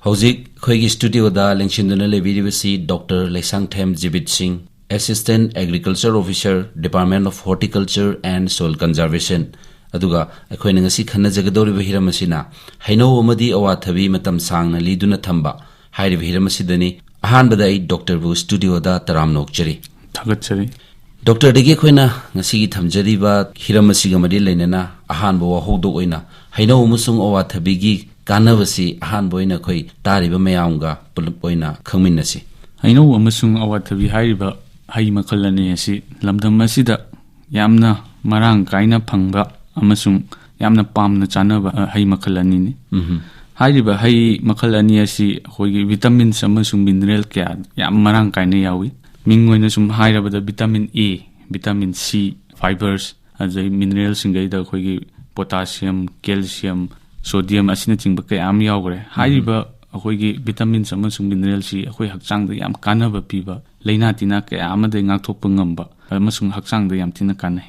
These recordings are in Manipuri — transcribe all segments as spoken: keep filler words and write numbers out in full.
ꯍꯧꯖꯤꯛ ꯑꯩꯈꯣꯏꯒꯤ ꯁ꯭ꯇꯨꯗꯤꯑꯣꯗ ꯂꯦꯡꯁꯤꯟꯗꯨꯅ ꯂꯩꯕꯤꯔꯤꯕꯁꯤ ꯗꯣꯛꯇꯔ ꯂꯩꯁꯥꯡꯊꯦꯝ ꯖꯤꯕꯤꯠ ꯁꯤꯡ, Assistant Agriculture Officer, Department of Horticulture and Soil Conservation꯫ ꯑꯗꯨꯒ ꯑꯩꯈꯣꯏꯅ ꯉꯁꯤ ꯈꯟꯅꯖꯒꯗꯧꯔꯤꯕ ꯍꯤꯔꯝ ꯑꯁꯤꯅ ꯍꯩꯅꯧ ꯑꯃꯗꯤ ꯑꯋꯥꯊꯕꯤ ꯃꯇꯝ ꯁꯥꯡꯅ ꯂꯤꯗꯨꯅ ꯊꯝꯕ ꯍꯥꯏꯔꯤꯕ ꯍꯤꯔꯝ ꯑꯁꯤꯗꯅꯤ꯫ ꯑꯍꯥꯟꯕꯗ ꯑꯩ ꯗꯣꯛꯇꯔꯕꯨ ꯁ꯭ꯇꯨꯗꯤꯑꯣꯗ ꯇꯔꯥꯝꯅ ꯑꯣꯛꯆꯔꯤ꯫ ꯊꯥꯒꯠꯆꯔꯤ꯫ ꯗꯣꯛꯇꯔꯗꯒꯤ ꯑꯩꯈꯣꯏꯅ ꯉꯁꯤꯒꯤ ꯊꯝꯖꯔꯤꯕ ꯍꯤꯔꯝ ꯑꯁꯤꯒ ꯃꯔꯤ ꯂꯩꯅꯅ ꯑꯍꯥꯟꯕ ꯋꯥꯍꯧꯗꯣꯛ ꯑꯣꯏꯅ ꯍꯩꯅꯧ ꯑꯃꯁꯨꯡ ꯑꯋꯥꯊꯕꯤꯒꯤ ꯀꯥꯟꯅꯕꯁꯤ ꯑꯍꯥꯟꯕ ꯑꯣꯏꯅ ꯑꯩꯈꯣꯏ ꯇꯥꯔꯤꯕ ꯃꯌꯥꯝꯒ ꯄꯨꯂꯞ ꯑꯣꯏꯅ ꯈꯪꯃꯤꯟꯅꯁꯤ꯫ ꯍꯩꯅꯧ ꯑꯃꯁꯨꯡ ꯑꯋꯥꯊꯕꯤ ꯍꯥꯏꯔꯤꯕ ꯍꯩ ꯃꯈꯜ ꯑꯅꯤ ꯑꯁꯤ ꯂꯝꯗꯝ ꯑꯁꯤꯗ ꯌꯥꯝꯅ ꯃꯔꯥꯡ ꯀꯥꯏꯅ ꯐꯪꯕ ꯑꯃꯁꯨꯡ ꯌꯥꯝꯅ ꯄꯥꯝꯅ ꯆꯥꯅꯕ, ꯑ, ꯍꯩ ꯃꯈꯜ ꯑꯅꯤꯅꯤ꯫ ꯎꯝꯍꯨꯝ꯫ ꯍꯥꯏꯔꯤꯕ ꯍꯩ ꯃꯈꯜ ꯑꯅꯤ ꯑꯁꯤ ꯑꯩꯈꯣꯏꯒꯤ vitamins ꯑꯃꯁꯨꯡ mineral ꯀꯌꯥ ꯌꯥꯝ ꯃꯔꯥꯡ ꯀꯥꯏꯅ ꯌꯥꯎꯏ꯫ ꯃꯤꯡ ꯑꯣꯏꯅ ꯁꯨꯝ ꯍꯥꯏꯔꯕꯗ vitamin A, vitamin C, fibers, ꯑꯗꯩ mineral ꯁꯤꯡꯈꯩꯗ ꯑꯩꯈꯣꯏꯒꯤ potassium, calcium, sodium ꯑꯁꯤꯅꯆꯤꯡꯕ ꯀꯌꯥ ꯑꯃ ꯌꯥꯎꯈ꯭ꯔꯦ꯫ ꯍꯥꯏꯔꯤꯕ ꯑꯩꯈꯣꯏꯒꯤ vitamins ꯑꯃꯁꯨꯡ mineral ꯁꯤ ꯑꯩꯈꯣꯏ ꯍꯛꯆꯥꯡꯗ ꯌꯥꯝ ꯀꯥꯟꯅꯕ ꯄꯤꯕ, ꯂꯥꯏꯅꯥ ꯇꯤꯟꯅꯥ ꯀꯌꯥ ꯑꯃꯗꯒꯤ ꯉꯥꯛꯊꯣꯛꯄ ꯉꯝꯕ ꯑꯃꯁꯨꯡ ꯍꯛꯆꯥꯡꯗ ꯌꯥꯝ ꯊꯤꯅ ꯀꯥꯟꯅꯩ꯫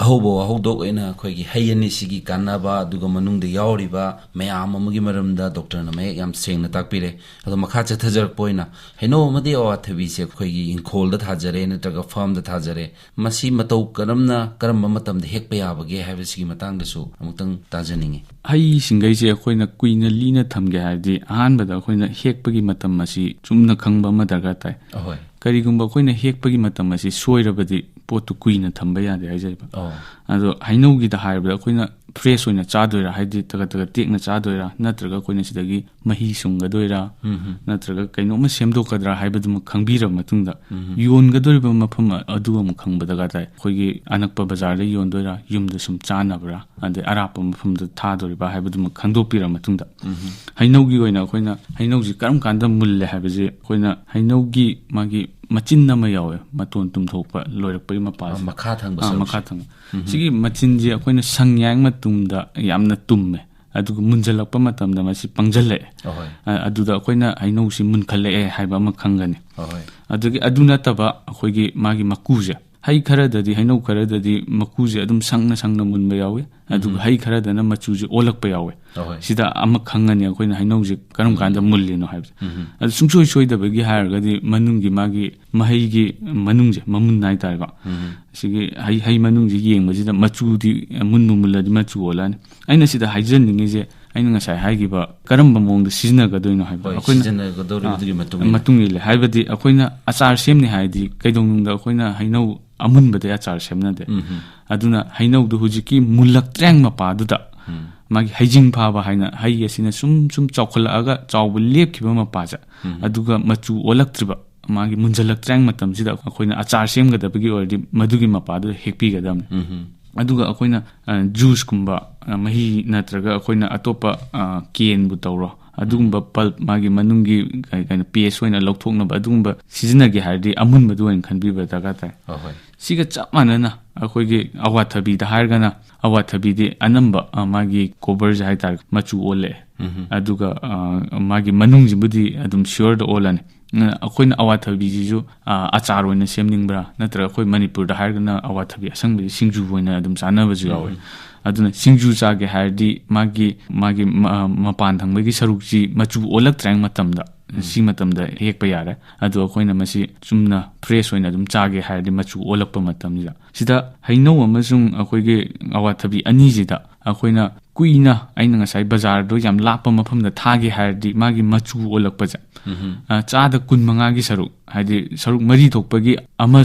ꯑꯍꯧꯕ ꯋꯥꯍꯧꯗꯣꯛ ꯑꯣꯏꯅ ꯑꯩꯈꯣꯏꯒꯤ ꯍꯩ ꯑꯅꯤꯁꯤꯒꯤ ꯀꯥꯟꯅꯕ, ꯑꯗꯨꯒ ꯃꯅꯨꯡꯗ ꯌꯥꯎꯔꯤꯕ ꯃꯌꯥꯝ ꯑꯃꯒꯤ ꯃꯔꯝꯗ ꯗꯣꯛꯇꯔꯅ ꯃꯌꯦꯛ ꯌꯥꯝ ꯁꯦꯡꯅ ꯇꯥꯛꯄꯤꯔꯦ꯫ ꯑꯗꯣ ꯃꯈꯥ ꯆꯠꯊꯖꯔꯛꯄ ꯑꯣꯏꯅ ꯍꯩꯅꯧ ꯑꯃꯗꯤ ꯑꯋꯥꯊꯕꯤꯁꯦ ꯑꯩꯈꯣꯏꯒꯤ ꯏꯪꯈꯣꯜꯗ ꯊꯥꯖꯔꯦ ꯅꯠꯇ꯭ꯔꯒ farmꯗ ꯊꯥꯖꯔꯦ, ꯃꯁꯤ ꯃꯇꯧ ꯀꯔꯝꯅ, ꯀꯔꯝꯕ ꯃꯇꯝꯗ ꯍꯦꯛꯄ ꯌꯥꯕꯒꯦ ꯍꯥꯏꯕꯁꯤꯒꯤ ꯃꯇꯥꯡꯗꯁꯨ ꯑꯃꯨꯛꯇꯪ ꯇꯥꯖꯅꯤꯡꯉꯤ꯫ ꯍꯩꯁꯤꯡꯈꯩꯁꯦ ꯑꯩꯈꯣꯏꯅ ꯀꯨꯏꯅ ꯂꯤꯅ ꯊꯝꯒꯦ ꯍꯥꯏꯔꯗꯤ ꯑꯍꯥꯟꯕꯗ ꯑꯩꯈꯣꯏꯅ ꯍꯦꯛꯄꯒꯤ ꯃꯇꯝ ꯑꯁꯤ ꯆꯨꯝꯅ ꯈꯪꯕ ꯑꯃ ꯗꯔꯀꯥꯔ ꯇꯥꯏ꯫ ꯑꯍꯣꯏ꯫ ꯀꯔꯤꯒꯨꯝꯕ ꯑꯩꯈꯣꯏꯅ ꯍꯦꯛꯄꯒꯤ ꯃꯇꯝ ꯑꯁꯤ ꯁꯣꯏꯔꯕꯗꯤ ꯄꯣꯠꯇꯨ ꯀꯨꯏꯅ ꯊꯝꯕ ꯌꯥꯗꯦ ꯍꯥꯏꯖꯔꯤꯕ꯫ ꯑꯣ꯫ ꯑꯗꯣ ꯍꯩꯅꯧꯒꯤꯗ ꯍꯥꯏꯔꯕꯗ ꯑꯩꯈꯣꯏꯅ fresh ꯑꯣꯏꯅ ꯆꯥꯗꯣꯏꯔꯥ, ꯍꯥꯏꯗꯤ ꯇꯒꯠ ꯇꯒꯠ ꯇꯦꯛꯅ ꯆꯥꯗꯣꯏꯔꯥ, ꯅꯠꯇ꯭ꯔꯒ ꯑꯩꯈꯣꯏꯅ ꯁꯤꯗꯒꯤ ꯃꯍꯤ ꯁꯨꯡꯒꯗꯣꯏꯔꯥ, ꯎꯝ꯫ ꯅꯠꯇ꯭ꯔꯒ ꯀꯩꯅꯣꯝꯃ ꯁꯦꯝꯗꯣꯛꯀꯗ꯭ꯔꯥ ꯍꯥꯏꯕꯗꯨꯃ ꯈꯪꯕꯤꯔꯕ ꯃꯇꯨꯡꯗ, ꯎꯝ꯫ ꯌꯣꯟꯒꯗꯧꯔꯤꯕ ꯃꯐꯝ ꯑꯗꯨ ꯑꯃꯨꯛ ꯈꯪꯕ ꯗꯔꯀꯥꯔ ꯇꯥꯏ꯫ ꯑꯩꯈꯣꯏꯒꯤ ꯑꯅꯛꯄ ꯕꯖꯥꯔꯗ ꯌꯣꯟꯗꯣꯏꯔꯥ, ꯌꯨꯝꯗ ꯁꯨꯝ ꯆꯥꯅꯕ꯭ꯔꯥ, ꯑꯗꯩ ꯑꯔꯥꯞꯄ ꯃꯐꯝꯗ ꯊꯥꯗꯣꯔꯤꯕ ꯍꯥꯏꯕꯗꯨꯃ ꯈꯪꯗꯣꯛꯄꯤꯔꯕ ꯃꯇꯨꯡꯗ, ꯎꯝ꯫ ꯍꯩꯅꯧꯒꯤ ꯑꯣꯏꯅ ꯑꯩꯈꯣꯏꯅ ꯍꯩꯅꯧꯁꯤ ꯀꯔꯝ ꯀꯥꯟꯗ ꯃꯨꯜꯂꯦ ꯍꯥꯏꯕꯁꯦ ꯑꯩꯈꯣꯏꯅ ꯍꯩꯅꯧꯒꯤ ꯃꯥꯒꯤ ꯃꯆꯤꯟ ꯑꯃ ꯌꯥꯎꯋꯦ, ꯃꯇꯣꯟ ꯇꯨꯝꯊꯣꯛꯄ ꯂꯣꯏꯔꯛꯄꯒꯤ ꯃꯄꯥꯁꯦ꯫ ꯑꯥ, ꯃꯈꯥ ꯊꯪꯕ ꯑꯥ, ꯁꯔꯨꯛꯁꯦ꯫ ꯃꯈꯥ ꯊꯪꯕ꯫ ꯎꯝ꯫ ꯁꯤꯒꯤ ꯃꯆꯤꯟꯁꯦ ꯑꯩꯈꯣꯏꯅ ꯁꯪ ꯌꯥꯏ ꯃꯇꯨꯡꯗ ꯌꯥꯝꯅ ꯇꯨꯝꯃꯦ, ꯑꯗꯨꯒ ꯃꯨꯟꯖꯜꯂꯛꯄ ꯃꯇꯝꯗ ꯃꯁꯤ ꯄꯪꯖꯜꯂꯛꯑꯦ꯫ ꯑꯍꯣꯏ꯫ ꯑ-, ꯑꯗꯨꯗ ꯑꯩꯈꯣꯏꯅ ꯍꯩꯅꯧꯁꯤ ꯃꯨꯟꯈꯠꯂꯛꯑꯦ ꯍꯥꯏꯕ ꯑꯃ ꯈꯪꯒꯅꯤ꯫ ꯑꯍꯣꯏ꯫ ꯑꯗꯨꯒꯤ, ꯑꯗꯨ ꯅꯠꯇꯕ ꯑꯩꯈꯣꯏꯒꯤ ꯃꯥꯒꯤ ꯃꯀꯨꯁꯦ, ꯍꯩ ꯈꯔꯗꯗꯤ, ꯍꯩꯅꯧ ꯈꯔꯗꯗꯤ ꯃꯀꯨꯁꯦ ꯑꯗꯨꯝ ꯁꯪꯅ ꯁꯪꯅ ꯃꯨꯟꯕ ꯌꯥꯎꯏ, ꯑꯗꯨꯒ ꯎꯝ꯫ ꯍꯩ ꯈꯔꯗꯅ ꯃꯆꯨꯁꯦ ꯑꯣꯜꯂꯛꯄ ꯌꯥꯎꯋꯦ꯫ ꯑꯍꯣꯏ꯫ ꯁꯤꯗ ꯑꯃ ꯈꯪꯉꯅꯤ ꯑꯩꯈꯣꯏꯅ ꯍꯩꯅꯧꯁꯦ ꯀꯔꯝ ꯀꯥꯟꯗ ꯃꯨꯜꯂꯤꯅꯣ ꯍꯥꯏꯕꯁꯦ꯫ ꯎꯝ꯫ ꯑꯗꯨ ꯁꯨꯡꯁꯣꯏ ꯁꯣꯏꯗꯕꯒꯤ ꯍꯥꯏꯔꯒꯗꯤ ꯃꯅꯨꯡꯒꯤ ꯃꯥꯒꯤ ꯃꯍꯩꯒꯤ ꯃꯅꯨꯡꯁꯦ, ꯃꯃꯨꯟ ꯍꯥꯏꯇꯥꯔꯦꯀꯣ꯫ ꯎꯝ꯫ ꯁꯤꯒꯤ ꯍꯩ, ꯍꯩ ꯃꯅꯨꯡꯁꯦ ꯌꯦꯡꯕꯁꯤꯗ ꯃꯆꯨꯗꯤ, ꯃꯨꯟꯕꯨ ꯃꯨꯜꯂꯗꯤ ꯃꯆꯨ ꯑꯣꯜꯂꯛꯑꯅꯤ꯫ ꯑꯩꯅ ꯁꯤꯗ ꯍꯥꯏꯖꯅꯤꯡꯉꯤꯁꯦ, ꯑꯩꯅ ꯉꯁꯥꯏ ꯍꯥꯏꯈꯤꯕ ꯀꯔꯝꯕ ꯃꯑꯣꯡꯗ ꯁꯤꯖꯤꯟꯅꯒꯗꯣꯏꯅꯣ ꯍꯥꯏꯕ꯫ ꯍꯣꯏ, ꯑꯩꯈꯣꯏꯅ ꯁꯤꯖꯤꯟꯅꯒꯗꯧꯔꯤꯕꯗꯨꯒꯤ ꯑꯥ, ꯃꯇꯨꯡ ꯏꯟꯅ꯫ ꯃꯇꯨꯡ ꯏꯜꯂꯦ꯫ ꯍꯥꯏꯕꯗꯤ ꯑꯩꯈꯣꯏꯅ ꯑꯆꯥꯔ ꯁꯦꯝꯅꯤ ꯍꯥꯏꯔꯗꯤ ꯀꯩꯗꯧꯅꯨꯡꯗ ꯑꯩꯈꯣꯏꯅ ꯍꯩꯅꯧ ꯑꯃꯨꯟꯕꯗꯩ ꯑꯆꯥꯔ ꯁꯦꯝꯅꯗꯦ꯫ ꯎꯝ ꯍꯝ꯫ ꯑꯗꯨꯅ ꯍꯩꯅꯧꯗꯨ ꯍꯧꯖꯤꯛꯀꯤ ꯃꯨꯜꯂꯛꯇ꯭ꯔꯦꯡ ꯃꯄꯥꯗꯨꯗ ꯎꯝ꯫ ꯃꯥꯒꯤ ꯍꯩꯖꯤꯡ ꯐꯥꯕ ꯍꯥꯏꯅ, ꯍꯩ ꯑꯁꯤꯅ ꯁꯨꯝ ꯁꯨꯝ ꯆꯥꯎꯈꯠꯂꯛꯑꯒ ꯆꯥꯎꯕ ꯂꯦꯞꯈꯤꯕ ꯃꯄꯥꯁꯦ, ꯎꯝ꯫ ꯑꯗꯨꯒ ꯃꯆꯨ ꯑꯣꯜꯂꯛꯇ꯭ꯔꯤꯕ, ꯃꯥꯒꯤ ꯃꯨꯟꯖꯜꯂꯛꯇ꯭ꯔꯦꯡ ꯃꯇꯝꯁꯤꯗ ꯑꯩꯈꯣꯏꯅ ꯑꯆꯥꯔ ꯁꯦꯝꯒꯗꯕꯒꯤ ꯑꯣꯏꯔꯗꯤ ꯃꯗꯨꯒꯤ ꯃꯄꯥꯗꯨꯗ ꯍꯦꯛꯄꯤꯒꯗꯕꯅꯤ꯫ ꯎꯝ ꯍꯝ꯫ ꯑꯗꯨꯒ ꯑꯩꯈꯣꯏꯅ, ꯑ, ꯖꯨꯁꯀꯨꯝꯕ, ꯑ, ꯃꯍꯤ ꯅꯠꯇ꯭ꯔꯒ ꯑꯩꯈꯣꯏꯅ ꯑꯇꯣꯞꯄ, ꯑ, ꯀꯦꯟꯕꯨ ꯇꯧꯔꯣ, ꯑꯗꯨꯒꯨꯝꯕ ꯄꯜꯞ, ꯃꯥꯒꯤ ꯃꯅꯨꯡꯒꯤ ꯀꯩ-, ꯀꯩꯅꯣ, ꯄꯦꯁ ꯑꯣꯏꯅ ꯂꯧꯊꯣꯛꯅꯕ ꯑꯗꯨꯒꯨꯝꯕ ꯁꯤꯖꯤꯟꯅꯒꯦ ꯍꯥꯏꯔꯗꯤ ꯑꯃꯨꯟꯕꯗꯨ ꯑꯣꯏꯅ ꯈꯟꯕꯤꯕ ꯗꯔꯀꯥꯔ ꯇꯥꯏ꯫ ꯍꯣꯏ, ꯍꯣꯏ꯫ ꯁꯤꯒ ꯆꯞ ꯃꯥꯟꯅꯅ ꯑꯩꯈꯣꯏꯒꯤ ꯑꯋꯥꯊꯕꯤꯗ ꯍꯥꯏꯔꯒꯅ, ꯑꯋꯥꯊꯕꯤꯗꯤ ꯑꯅꯝꯕ, ꯑ, ꯃꯥꯒꯤ ꯀꯣꯕꯔꯁꯦ ꯍꯥꯏꯇꯥꯔꯦ, ꯃꯆꯨ ꯑꯣꯜꯂꯛꯑꯦ꯫ ꯎꯝ ꯍꯝ꯫ ꯑꯗꯨꯒ, ꯑ, ꯃꯥꯒꯤ ꯃꯅꯨꯡꯁꯤꯕꯨꯗꯤ ꯑꯗꯨꯝ ꯁꯤꯌꯣꯔꯗ ꯑꯣꯜꯂꯅꯤ꯫ ꯑ, ꯑꯩꯈꯣꯏꯅ ꯑꯋꯥꯊꯕꯤꯁꯤꯁꯨ, ꯑ, ꯑꯆꯥꯔ ꯑꯣꯏꯅ ꯁꯦꯝꯅꯤꯡꯕ꯭ꯔꯥ, ꯅꯠꯇ꯭ꯔꯒ ꯑꯩꯈꯣꯏ ꯃꯅꯤꯄꯨꯔꯗ ꯍꯥꯏꯔꯒꯅ ꯑꯋꯥꯊꯕꯤ ꯑꯁꯪꯕꯁꯤ ꯁꯤꯡꯖꯨ ꯑꯣꯏꯅ ꯑꯗꯨꯝ ꯆꯥꯅꯕꯁꯨ ꯌꯥꯎꯋꯦ꯫ ꯎꯝ꯫ ꯑꯗꯨꯅ ꯁꯤꯡꯖꯨ ꯆꯥꯒꯦ ꯍꯥꯏꯔꯗꯤ ꯃꯥꯒꯤ, ꯃꯥꯒꯤ ꯃ-, ꯃꯄꯥꯟ ꯊꯪꯕꯒꯤ ꯁꯔꯨꯛꯁꯤ ꯃꯆꯨ ꯑꯣꯜꯂꯛꯇ꯭ꯔꯤꯉꯩ ꯃꯇꯝꯗ, ꯎꯝ꯫ ꯁꯤ ꯃꯇꯝꯗ ꯍꯦꯛꯄ ꯌꯥꯔꯦ꯫ ꯑꯗꯣ ꯑꯩꯈꯣꯏꯅ ꯃꯁꯤ ꯆꯨꯝꯅ ꯐ꯭ꯔꯦꯁ ꯑꯣꯏꯅ ꯑꯗꯨꯝ ꯆꯥꯒꯦ ꯍꯥꯏꯔꯗꯤ ꯃꯆꯨ ꯑꯣꯜꯂꯛꯄ ꯃꯇꯝꯁꯤꯗ꯫ ꯁꯤꯗ ꯍꯩꯅꯧ ꯑꯃꯁꯨꯡ ꯑꯩꯈꯣꯏꯒꯤ ꯑꯋꯥꯊꯕꯤ ꯑꯅꯤꯁꯤꯗ ꯑꯩꯈꯣꯏꯅ ꯀꯨꯏꯅ, ꯑꯩꯅ ꯉꯁꯥꯏ ꯕꯖꯥꯔꯗꯣ ꯌꯥꯝ ꯂꯥꯞꯄ ꯃꯐꯝꯗ ꯊꯥꯒꯦ ꯍꯥꯏꯔꯗꯤ ꯃꯥꯒꯤ ꯃꯆꯨ ꯑꯣꯜꯂꯛꯄꯁꯦ, ꯎꯝ꯫ ꯑ, ꯆꯥꯗ ꯀꯨꯟꯃꯉꯥꯒꯤ ꯁꯔꯨꯛ, ꯍꯥꯏꯗꯤ ꯁꯔꯨꯛ ꯃꯔꯤ ꯊꯣꯛꯄꯒꯤ ꯑꯃ